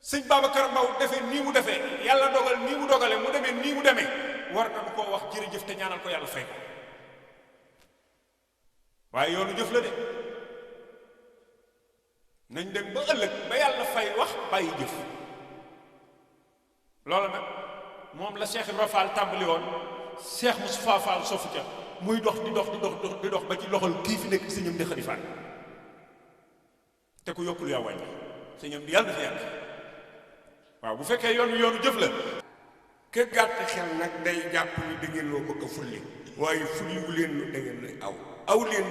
sëñ Babacar Mbow defee nii mu defee yàlla dogal nii mu dogale mu demee nii mu demee war na bu koo wax jërëjëf te ñaanal ko yàlla fay ko waaye yoonu jëf la de nañ dem ba ëllëg ba yàlla fay wax bàyyi jëf loolu nag moom la Cheikh Ibrahima Fall tàmbali woon Cheikh Moustapha Fall sofu ca muy dox di dox ba ci loxol kii fi nekk sëñ Amdi Xadi Fall te ku yokkul yaa wàññi sëñ Amdi yàlla dafa yàlla waaw bu fekkee yoonu jëf la ke gàtt xel nag day jàpp ni da ngeen loo bëgg a fulli waaye fulliwu leen lu da ngeen lay aw leen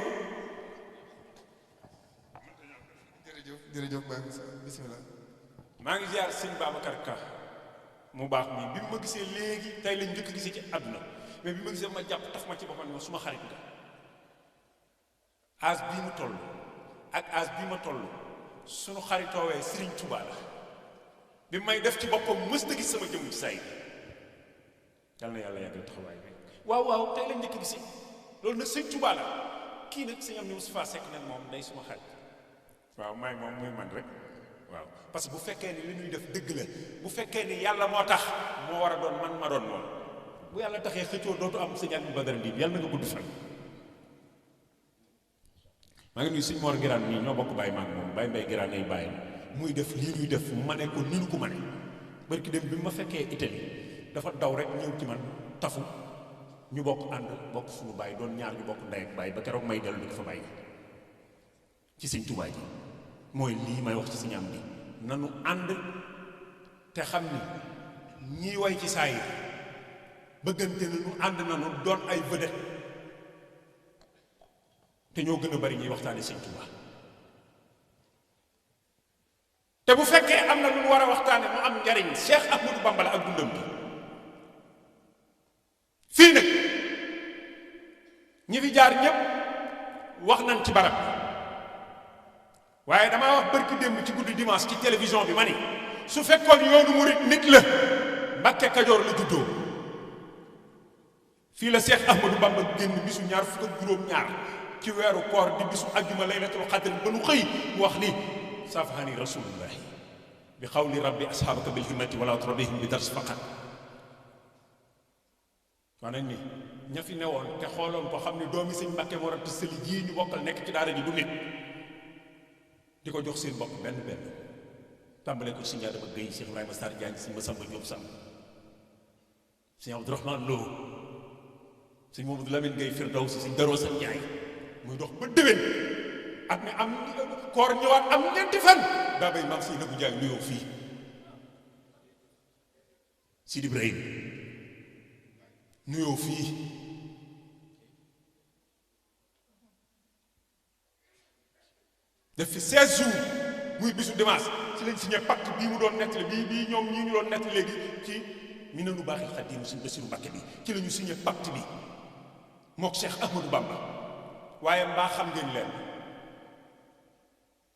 jërëjëf Baye Moussa bismillah maa ngi ziar sëñ Babacar Ka mu baax mi bi ma gisee léegi tey lañ njëkk gisee ci àdduna mais bi ma gisee ma jàpp taf ma ci boppam ma suma xarit nga as bii mu toll ak as bii ma toll suñu xaritoowee Serigne Touba la bi may def ci boppam mës na gis sama jëmm ci saa yi yal na yàlla yàggal taxawaay bi waaw tey lañ njëkk gisee loolu nag sëñ Touba la kii nag sëñ Amdi Moustapha Seck nag moom day suma xarit waaw maay moom muy man rek waaw parce que bu fekkee ni li ñuy def dëgg la bu fekkee ni yàlla moo tax moo war a doon man ma doon moom bu yàlla taxee xëccoo dootu am sëñ Aliou Badara Ndine yàlla na nga gudd fan maa ngi nuyu sëñ Mor Giraan nii ñoo bokk bàyyi maag moom bàyyi mbay Giraan ay bàyyi muy def lii ñuy def ma ne ko ni ñu ko ma ne barki dem bi ma fekkee Italie dafa daw rek ñëw ci man tafu ñu bokk ànd bokk suñu bàyyi doon ñaar ñu bokk ndey ak bàyyi ba keroog may dellu di ko fa bàyyi ci sëñ Tuubaa ji mooy lii may wax ci sëñ Amdi nanu ànd te xam ni ñii way ci saa yi bëggante nañu ànd nañu doon ay vedette te ñoo gën a bari ñuy waxtaane sëñ Tuubaa te bu fekkee am na lu mu war a waxtaane mu am njariñ Cheikh Ahmadou Bamba la ak dundam bi fii nag ñi fi jaar ñépp wax nañ ci barab waaye damaa wax bërki démb ci guddi dimanche ci télévision bi ma ni su fekkoon yoonu murit nit la Mbàkke Kajoor la juddoo fii la Cheikh Ahmadou Bamba génn bisu ñaar fukk ak juróom-ñaar ci weeru koor di bisu ajjuma laylatul xadr ba nu xëy mu wax ni safahani rasulullahi bi xawli rabbi asxaabaka bil himmati wala turabihim bi dars faqat wax nañ ni ña fi newoon te xooloon ko xam ni doomi sëñ Mbàkke Mor Anta Sali jii ñu bokkal nekk ci daara ji du nit di ko jox seen bopp benn tàmbalee ko si Ndiadama Guèye Cheikh Ibrahima Sarr Diagne si Massamba Diop Samb sëñ Abdourahmane Lo sëñ Mamadou Lamine Guèye Firdawsi sëñ Daroo San Ndiaye muy dox ba déwén ak ne am koor ñëwaat am ñeenti fan daa bay maam si Nabou Ndiaye nuyoo fii Sidi Ibrahim nuyoo fii def fi 16 jours muy bisu dimanche ci lañ signé pacte bii mu doon nettali bii ñoom ñii ñu doon nettali léegi ci Minanu Baaxil Xadiim suñu Basiru Mbàkke bi ci la ñu signé pacte bi mook Cheikh Ahmadou Bamba. waaye mbaa xam ngeen leen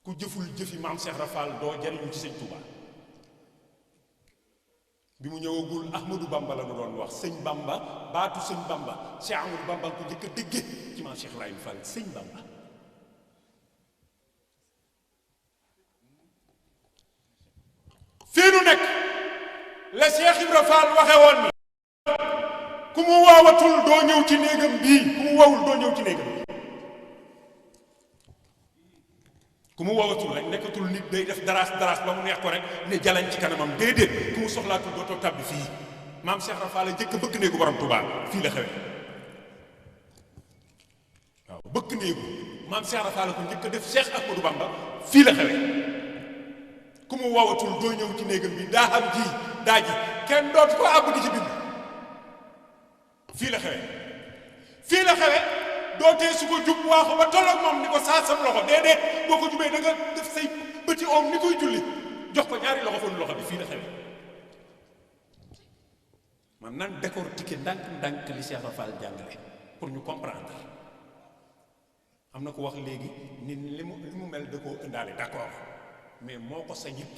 ku jëful jëfi maam Cheikh Rafal doo jariñu ci sëñ Touba bi mu ñëwagul Ahmadou Bamba la nu doon wax sëñ Bamba baatu sëñ Bamba Cheikh Ahmadou Bamba ko njëkk a dégge ci maam Cheikh Ibrahima Fall sëñ Bamba fii nu nekk la Cheikh Ibrahima Fall waxe woon ni ku mu woowatul doo ñëw ci néegam bii ku mu woowul doo ñëw ci néegam ku mu woowatul rek nekkatul nit day def daraas ba mu neex ko rek ne jalañ ci kanamam déedéet ku mu soxlaatul dootoo tàbbi fii maam Cheikh Rafal la njëkk bëgg néegu borom Touba fii la xewe waaw bëgg néegu maam Cheikh Rafal la ko njëkk def Cheikh Ahmadou Bamba fii la xewe ku mu woowatul doo ñëw ci néegam bi daa am ji daa ji kenn dootu ko àbb di ci bind fii la xewe dootee su ko jub waaxu ba tolloog moom ni ko saa sam loxo déedéet boo ko jubee da nga def say bëti oom ni koy julli jox ko ñaari loxo fonu loxo bi fii la xewe man nan décortiquer ndànk li Cheikh Rafal jàngale pour ñu comprendre am na ko wax léegi ni li mu mel da koo ëndaale d'accord mais moo ko sa ñëpp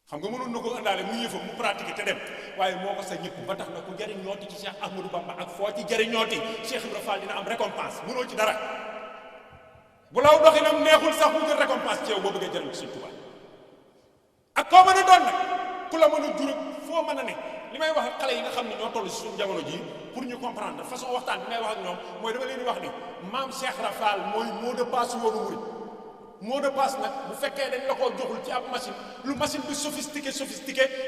xam nga mënoon na ko ëndaale mu yëfam mu pratiquer te dem waaye moo ko sa ñëpp ba tax na ku jariñooti ci Cheikh Ahmadou Bamba ak foo ci jariñooti Cheikh Ibrahima Fall dina am récompense mënoo ci dara bu law doxinam neexul sax mu jël récompense ci yow boo bëggee jariñ ci Sëñ Tuubaa ak koo mën a doon nag ku la mën a jur foo mën a ne li may wax ak xale yi nga xam ne ñoo toll si suñu jamono ji pour ñu comprendre façon waxtaan bi may wax ak ñoom mooy dama leen di wax ni maam Cheikh Rafal mooy mot de passe yoonu murid mot de passe nag bu fekkee dañ la koo joxul ci ab machine lu machine bi sophistiqué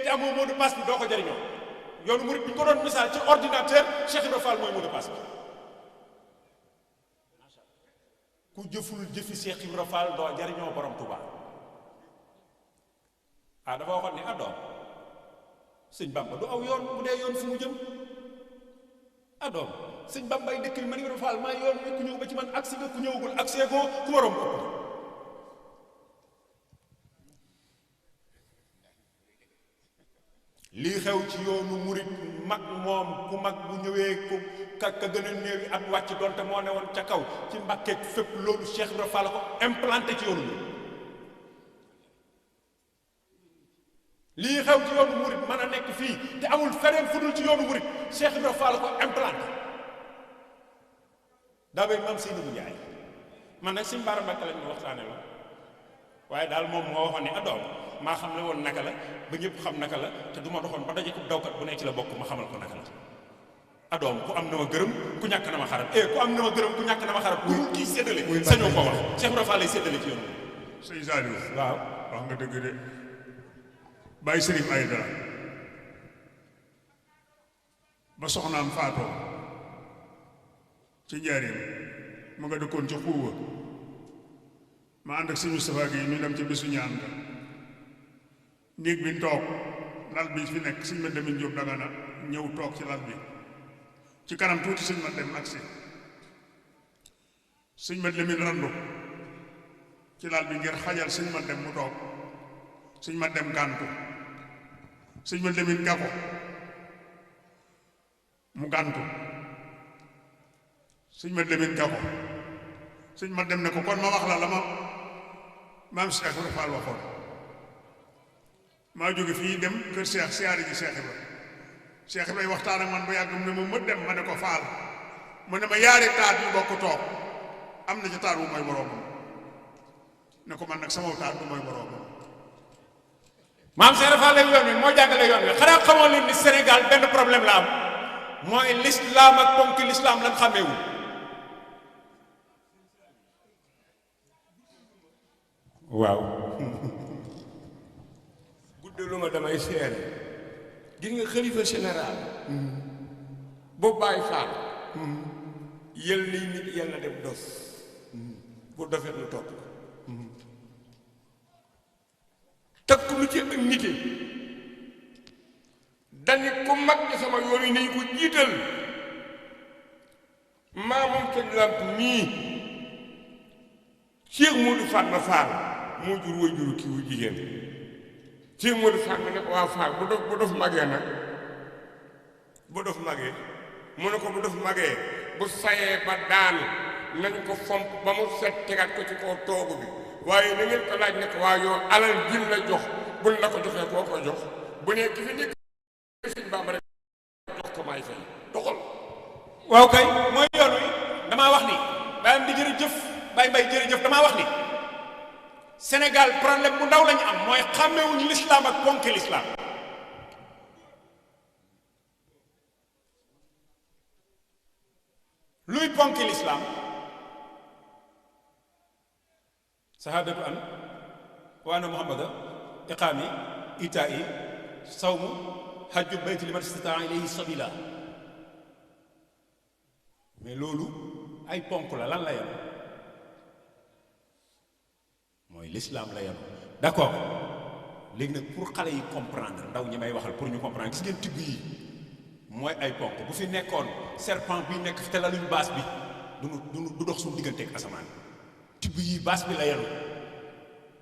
te amoo mot de passe bi doo ko jariñoo yoonu murid bi ñu ko doon misaal ci ordinateur Cheikh Ibrahima Fall mooy mot de passe bi ku jëful jëfi Cheikh Ibrahima Fall doo jariñoo borom Touba dafa waxoon ni doom sëñ Bamba du aw yoon bu dee yoon fu mu jëm doom sëñ Bamba ay dëkk bi man Ibrahima Fall maa yoon wi ku ñëw ba ci man agsi nga ku ñëwagul agsee ko ku waroom ëpp lii xew ci yoonu murit mag moom ku mag bu ñëwee ku ka gën a néew yi at wàcc doonte moo ne woon ca kaw ci mbàkkeeg fépp loolu Cheikh Ibrahima Fall ko implanté ci yoonu murit lii xew ci yoonu murit mën a nekk fii te amul feneen fu dul ci yoonu murit Cheikh Ibrahima Fall ko implanté daa bay maam Seydou Ndiaye man nag Sëñ Bara Mbàkke lañ ñu waxtaane la waaye daal moom moo waxoon ni adoom maa xam ne woon naka la ba ñëpp xam naka la te du ma doxoon ba daje ko dawkat bu ne ci la bokk ma xamal ko naka la adoom ku am na ma gërëm ku ñàkk na ma xarab ku am na ma gërëm ku ñàkk na ma xarab ku kii séddale sañoo ko wax Cheikh Ibrahima Fall lay séddale ci yoon sëñ Saliou waaw wax nga dëgg de bàyyi Sëriñ Aydara ba soxnaam faatoo ci njaareem mu nga dëkkoon ci xuuwa ma ànd ak sëñ Moustapha Guèye ñu dem ci bésu ñaan nga néeg bi ñu toog lal bi fi nekk sëñ ma demin Jóob Dagana ñëw toog ci lal bi ci kanam tuuti sëñ ma dem agsi sëñ ma demin randu ci lal bi ngir xajal sëñ ma dem mu toog sëñ ma dem gàntu sëñ ma demin gàkko mu gàntu sëñ ma demin gàkko sëñ ma dem ne ko kon ma wax la ma maam Cheikh Ibrahima Fall waxoon maa jóge fii dem kër Cheikh siyaari ji Cheikh Ibrahima waxtaan ak man ba yàgg mu ne ma dem ma ne ko Fall mu ne ma yaari taat yu bokk toog am na ci taat bu mooy boroomam ne ko man nag sama taat bu mooy boroomam maam Cheikh Ibrahima Fall yoon wi moo jàngale yoon wi xanaa xamoon leen ni Sénégal benn problème la am mooy l'islam ak ponk l'islam lan xàmmeewul waaw guddalu ma damay seere gis nga xalifa général bu Baay Faal yël ni nit yàlla dem dof bu dofet lu topp takk lu ci ak nite dani ku mag ñi sama yoon yi nañ ko jiital maamam sëñ Lamp mii Cheikh Modou Fatma Fall moo jur way juru kii wu jigéen Cheikh Modou Fatma ne ko waa Fall bu dof magee nag bu dof magee mu ne ko bu dof magee bu sayee ba daanu nañ ko fomp ba mu set tegaat ko ci kaw toogu bi waaye na ngeen ko laaj ne ko waa yow alal jin la jox buñ la ko joxee koo ko jox bu ne ki fi nekk sëñ Bamba rek jox ko may fay doxal. waaw kay mooy yoon wi damaa wax ni bàyyam di jërëjëf Baye Mbaye jërëjëf damaa wax ni Sénégal problème bu ndaw lañu am mooy xàmmewuñu l'islam ak ponki l'islam luy ponki l'islam sahadatu an wa anna muhammada iqaami itaa'i sawmu hajju bayti liman istataa ilayhi sabila mais loolu ay ponk la lan la yam mooy l'islam la yam d'accord léegi nag pour xale yi comprendre ndaw ñi may waxal pour ñu comprendre gis ngeen tibb yi mooy ay ponk bu fi nekkoon serpent bi nekk fi te la luñ baas bi du dox suñu digganteeg asamaan tibb yi baas bi la yanu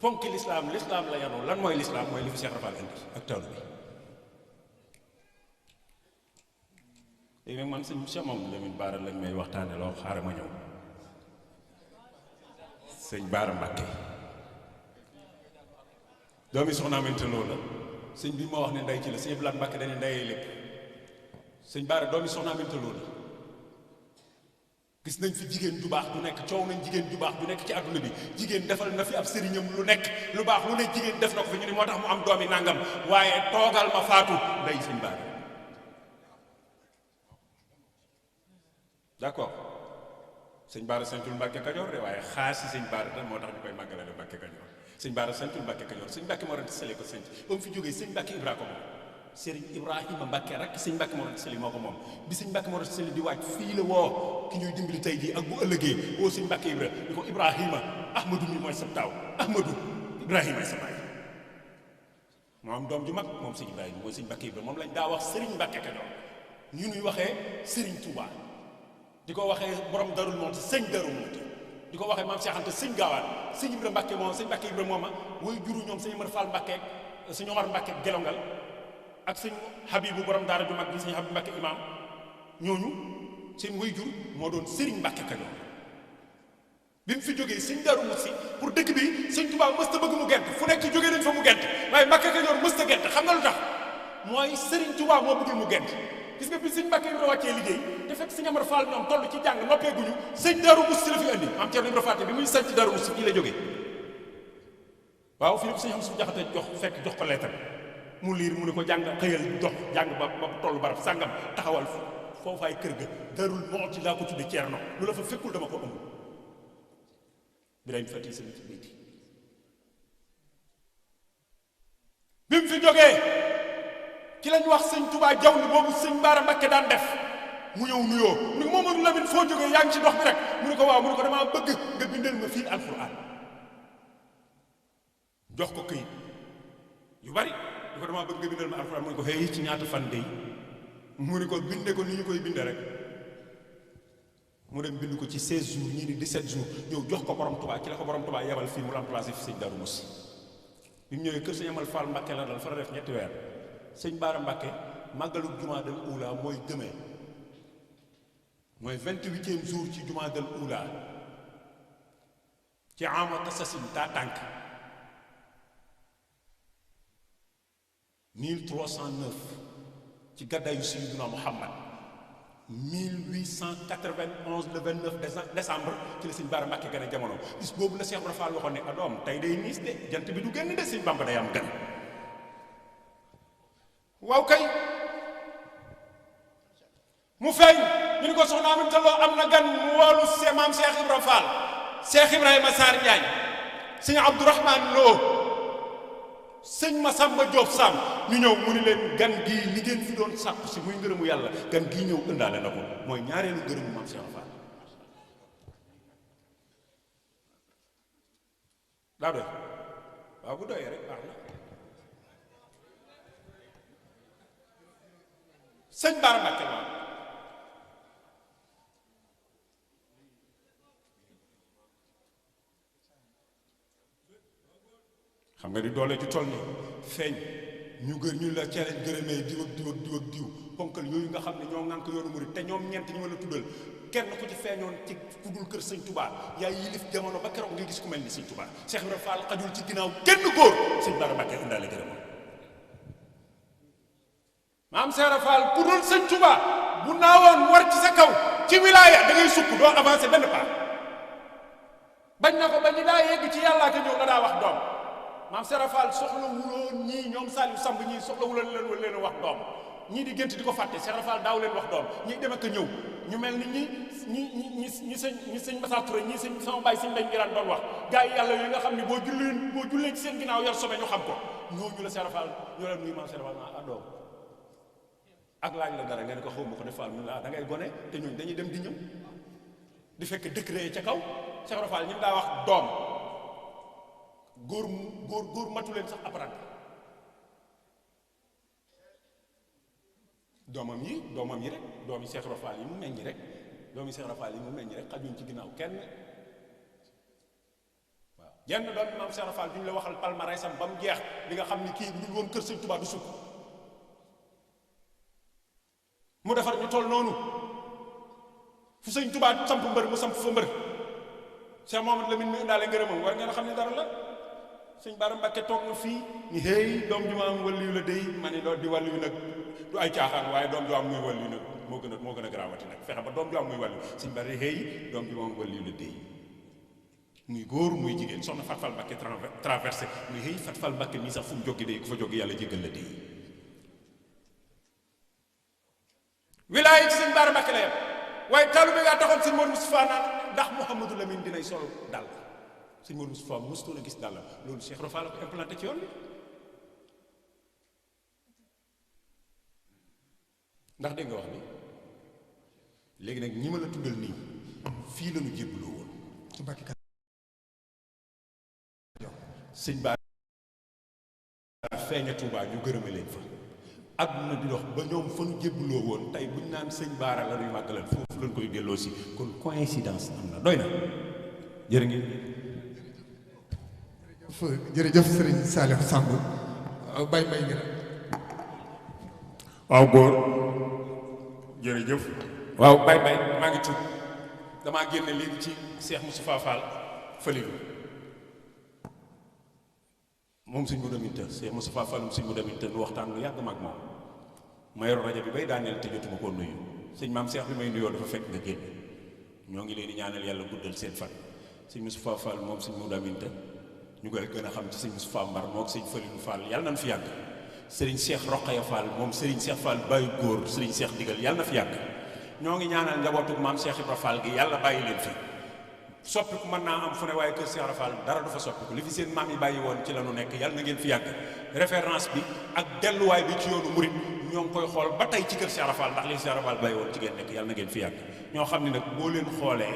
ponki l'islam la yanu lan mooy l'islam mooy li fi Cheikh Rafal indi ak tawlu bi léegi nag man sëñ Cheikh Mamadou Lamine Bara lañ may waxtaane loo xaaral ma ñëw sëñ Bara Mbacké doomi soxna Aminta Lo la sëñ bi moo wax ne ndey ci la sëñ Blanc Mbacké dañu ndeyee lépp sëñ Bara doomi soxna Aminta Lo la gis nañ fi jigéen ju baax du nekk coow nañ jigéen ju baax du nekk ci àdduna bi jigéen defal na fi ab sëriñam lu nekk lu baax lu ne jigéen def na ko fi ñu ne moo tax mu am doomi nangam waaye toogal ma faatu ndey sëñ Bara d'accord sëñ Bara santul Mbàkke Kajoor de waaye xaasi sëñ Bara tam moo tax ñu koy màggalale Mbàkke Kajoor sëñ Bara santul Mbàkke Kajoor sëñ Mbàkke moo doon sële ko sant ba mu fi jógee sëñ Mbàkke Ibra ko moom Serigne Ibrahima Mbàkke rek sëñ Mbàkke moo doon sëli moo ko moom bi sëñ Mbàkke moo doon sëli di waaj fii la woo ki ñuy dimbali tey jii ak bu ëllëgee woo sëñ Mbàkke Ibra di ko Ibrahima Ahmadou mi mooy sa taaw Ahmadou Ibrahima ay sa baay moo am doom ju mag moom sëñ Ibrahima mooy sëñ Mbàkke Ibra moom lañ daa wax Serigne Mbàkke Kajoor ñu nuy waxee Serigne Touba di ko waxee borom Darou Mouhty sëñ Darou Mouhty di ko waxee maam Cheikh Anta sëñ Gaawaan sëñ Ibra Mbàkke moom sëñ Mbàkke Ibra mooma woy juru ñoom sëñ Mër Fall Mbàkke sëñ Omar Mbàkke Gelongal ak sëñ Habibu borom daara ju mag bi sëñ Habib Mbàkke imam ñooñu seen woy jur moo doon Serigne Mbàkke Kajoor bi mu fi jógee sëñ Darou Mouhty pour dëkk bi sëñ Tuubaa mës ta bëgg mu gent fu nekk jógee nañ fa mu gent waaye Mbàkke Kajoor mës ta gent xam nga lu tax mooy Serigne Touba moo bëggul mu gent gis nga bi sëñ Mbàkke Ibra wàccee liggéey te fekk sëñ Amar Fall ñoom toll ci jàng noppeeguñu sëñ Darou Mouhty la fi andi maam Cerno Ibra Faati bi muy sanc Darou Mouhty fii la jógee waaw fii la ko sëñ Amsu Jaxate jox ko leetar mu liir mu ne ko jàng xëyal dox jàng ba toll barab sàngam taxawal foofaay kër ga Darou Mouhty laa ko tudde Cerno lu la fa fekkul dama ko ëmb Birahim Fati sëñ ci biiti bi mu fi jógee ci lañ wax sëñ Touba jaw ni boobu sëñ Bara Mbacké daan def mu ñëw nuyoo mu ne ko Mamadou Lamine foo jógee yaa ngi ci dox bi rek mu ne ko waaw mu ne ko damaa bëgg nga bindal ma fii alquran jox ko këyit yu bari ni ko damaa bëgg nga bindal ma alquran mu ne ko xëy ci ñaata fan dey mu ne ko binde ko ni ñu koy binde rek mu dem bind ko ci 16 jours ñii ni 17 jours ñëw jox ko borom Touba ci la ko borom Touba yebal fii mu remplacé fi sëñ Darou Mouhty bi mu ñëwee kër sëñ Amal Fall Mbacké la dal fa la def ñetti weer sëñ Bara Mbacké màggalu jumaa dal ula mooy demain mooy 28e jour ci jumaa dal ula ci ama tasasin taa tànk 1309 ci gàddaayu Sayyiduna Muhammad 1891 le 29 décembre ci la sëñ Bara Mbacké gane jamono bis boobu la Cheikh Ibra Fall waxoon ne adoom tey day niis de jant bi du génn de sëñ Bamba day am gan waaw kay mu feeñ ñu ni ko soxna Aminta Lo am na gan mu woolu maam Cheikh Ibra Fall Cheikh Ibrahima Sarr Ndiagne sëñ Abdourahmane Lo sëñ Massamba Diop Sam ñu ñëw mu ni leen gan gii li ngeen fi doon sàkku si muy ngërëmu yàlla gan gii ñëw ëndaale na ko mooy ñaareelu ngërëmu maam Cheikh Fall daa doy waaw bu doyee rek baax na sëñ Bara Mbacké moom xam nga di doole ju toll ni feeñ ñu la ca leen gërëmee diw ak diw ak diw ak diw ponkal yooyu nga xam ne ñoo ŋànk yoonu murid te ñoom ñeent ñu ma la tuddal kenn ku ci feeñoon ci ku dul kër sëñ Touba yaa yilif jamono ba keroog ngay gis ku mel ni sëñ Touba Cheikh Ibrahima Fall xajul ci ginnaaw kenn góor sëñ Bara Mbacké indaale gërëmam maam Cheikh Fall ku dul sëñ Touba bu naawoon war ci sa kaw ci wilaaya da ngay sukk doo avancé benn pas bañ na ko ba ñu daa yegg ci yàllaa ka ñëw nga daa wax doom maam Cheikh Fall soxla wuloon ñii ñoom Saliou Samb ñii soxla wuloon leen wax doom ñii di gént di ko fàtte Cheikh Fall daaw leen wax doom ñii dem ak a ñëw ñu mel ni ñi sëñ Massa Touré ñii sëñ sama baay sëñ Mbaye Ngiraan doon wax gars yi yàlla yooyu nga xam ne boo jullee ci seen ginnaaw yor sobe ñu xam ko ñooñu la Cheikh Fall ñoo leen nuyu maam Cheikh Fall naa doom ak laaj la dara nga ne ko xaw ma ko defal ñu la da ngay gone te ñooñu dañuy dem di ñëw di fekk décret ca kaw Cheikh Fall ñu daa wax doom góor matu leen sax apprenti doomam yi rek doomi Cheikh Fall yi mu meññ rek xajuñ ci ginnaaw kenn waaw jenn doom bi maam Cheikh Fall duñ la waxal palmarèsam ba mu jeex li nga xam ni kii bu dul woon kër Sëñ Tuubaa du sukk mu defar ñu toll noonu fu Sëñ Tuubaa samp mbër mu samp fa mbër Cheikh Mouhamadou Lamine mi indaale ngërëmam war ngeen xam ne dara la sëñ Bara Mbacké toog na fii ni hey doom ju ma am wàllu la dey ma ne loolu di wàllu yu nag du ay caaxaan waaye doom ju am muy wàllu yu nag moo gën a garaawati nag fexe ba doom ju am muy wàllu sëñ Bara hey doom ju ma am wàllu la dey muy góor muy jigéen soxna Fat Fall Mbacké traversé muy hey Fat Fall Mbacké nii sax fu mu jóggi dey ku fa jóggi yàlla jéggal la dey wilaaya ci sëñ Bara Mbacké la yem waaye talu bi ngaa taxoon sëñ Mor Moustapha naan ndax Mouhamadou Lamine dinay solo dal sëñ Mor Moustapha mosutoon a gis dàll loolu Cheikh Rafa la ko implanté ci yoon bi ndax dégg nga wax ni léegi nag ñi ma la tuddal nii fii la ñu jébbaloo woon ci Mbàkke Kajoor sëñ Bara feeña Tuubaa ñu gërëme leen fa àdduna di dox ba ñoom fa ñu jébbaloo woon tey buñ naan sëñ Bara la ñuy màggalal foofu lañ koy delloo si kon coïncidence am na doy na jërë ngeen jërëjëf sëriñ Saliou Samb bay ngi waaw góor jërëjëf waaw bay maa ngi tudd damaa génne léegi ci Cheikh Moustapha Fall Falilou moom suñ mu deminta Cheikh Moustapha Fall moom suñ mu deminta nu waxtaan lu yàgg mag moom ma yor rajo bi bay daaneel te jotuma koo nuyu sëñ maam Cheikh bi may nuyoo dafa fekk nga génn ñoo ngi leen di ñaanal yàlla guddal seen fan sëñ Moustapha Fall moom suñ mu deminta ñu koy gën a xam ci sëñ Moustapha Mbar moo ak sëñ Falilou Fall yàlla nañ fi yàgg sëriñ Cheikh Rokhaya Fall moom sëriñ Cheikh Fall bàyyi góor sëriñ Cheikh Digal yàlla na fi yàgg ñoo ngi ñaanal njabootug maam Cheikh Ibra Fall gi yàlla bàyyi leen fi soppiku mën naa am fu ne waaye kër Cheikh Ibra Fall dara du fa soppiku li fi seen maam yi bàyyi woon ci la nu nekk yàlla na ngeen fi yàgg référence bi ak delluwaay bi ci yoonu murit ñoo ngi koy xool ba tey ci kër Cheikh Ibra Fall ndax li Cheikh Ibra Fall bàyyi woon ci ngeen nekk yàlla na ngeen fi yàgg ñoo xam ne nag boo leen xoolee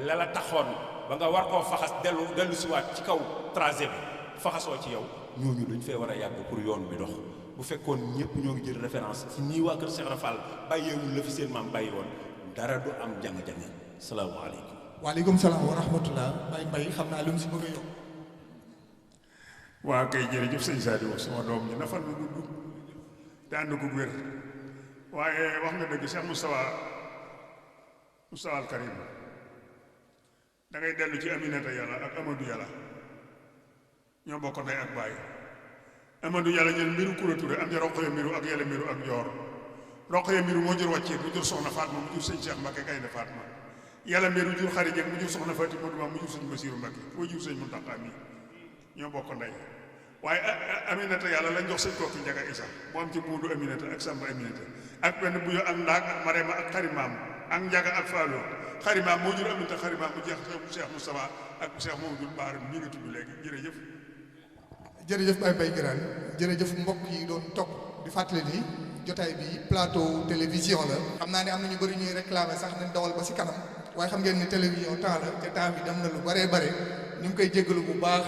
la la taxoon ba nga war koo faxas dellu si waat ci kaw trajet bi faxasoo ci yow ñooñu dañ fee war a yàgg pour yoon bi dox bu fekkoon ñëpp ñoo ngi jël référence ci ñii waa kër Cheikh Ibra Fall bàyyeewul la fi seen maam bàyyi woon dara du am jàng-jàng salaamaaleykum. waaleykum salaam wa rahmatullah Baye xam naa lu mu si bëgg a yokk. waa kay jërëjëf sëñ Saliou sama doom ji na fan lu gudd te ànd ko wér waaye wax nga dëgg Cheikh Moustapha al Karim da ngay dellu ci Aminata Yàlla ak Amadou Yàlla ñoo bokk ndey ak baay Amadou Yàlla ñun mbiru Koura Touré am ja Roqaya mbiru ak Yàlla mbiru ak Joor Roqaya mbiru moo jur wàccee mu jur soxna Fatma mu jur sëñ Cheikh Mbacke Gaynde Fatma Yàlla mbiru jur xari Jeeg mu jur soxna Fatima Duma mu jur sëñ Basiru Mbacke moo jur sëñ Muntaxa mi ñoo bokk ndey waaye Aminata Yàlla lañ jox sëñ Kokki Njaga Isa mu am ci Muudu Aminata ak Samba Aminata ak benn buyo ak Ndaak ak Marema ak xarimaam ak Njaga ak Faalo xarimaam moo jur Aminata xarimaam mu jeex Cheikh Moustapha ak Cheikh Mamadou Baara mi nga tudd léegi jërëjëf jërëjëf Baye Ngiraan jërëjëf mbokk yi doon topp di fàttali ni jotaay bi plateau télévision la xam naa ne am na ñu bëri ñuy réclamer sax nañ dawal ba si kanam waaye xam ngeen ni télévision temps la te temps bi dem na lu bare ñu ngi koy jéggalu bu baax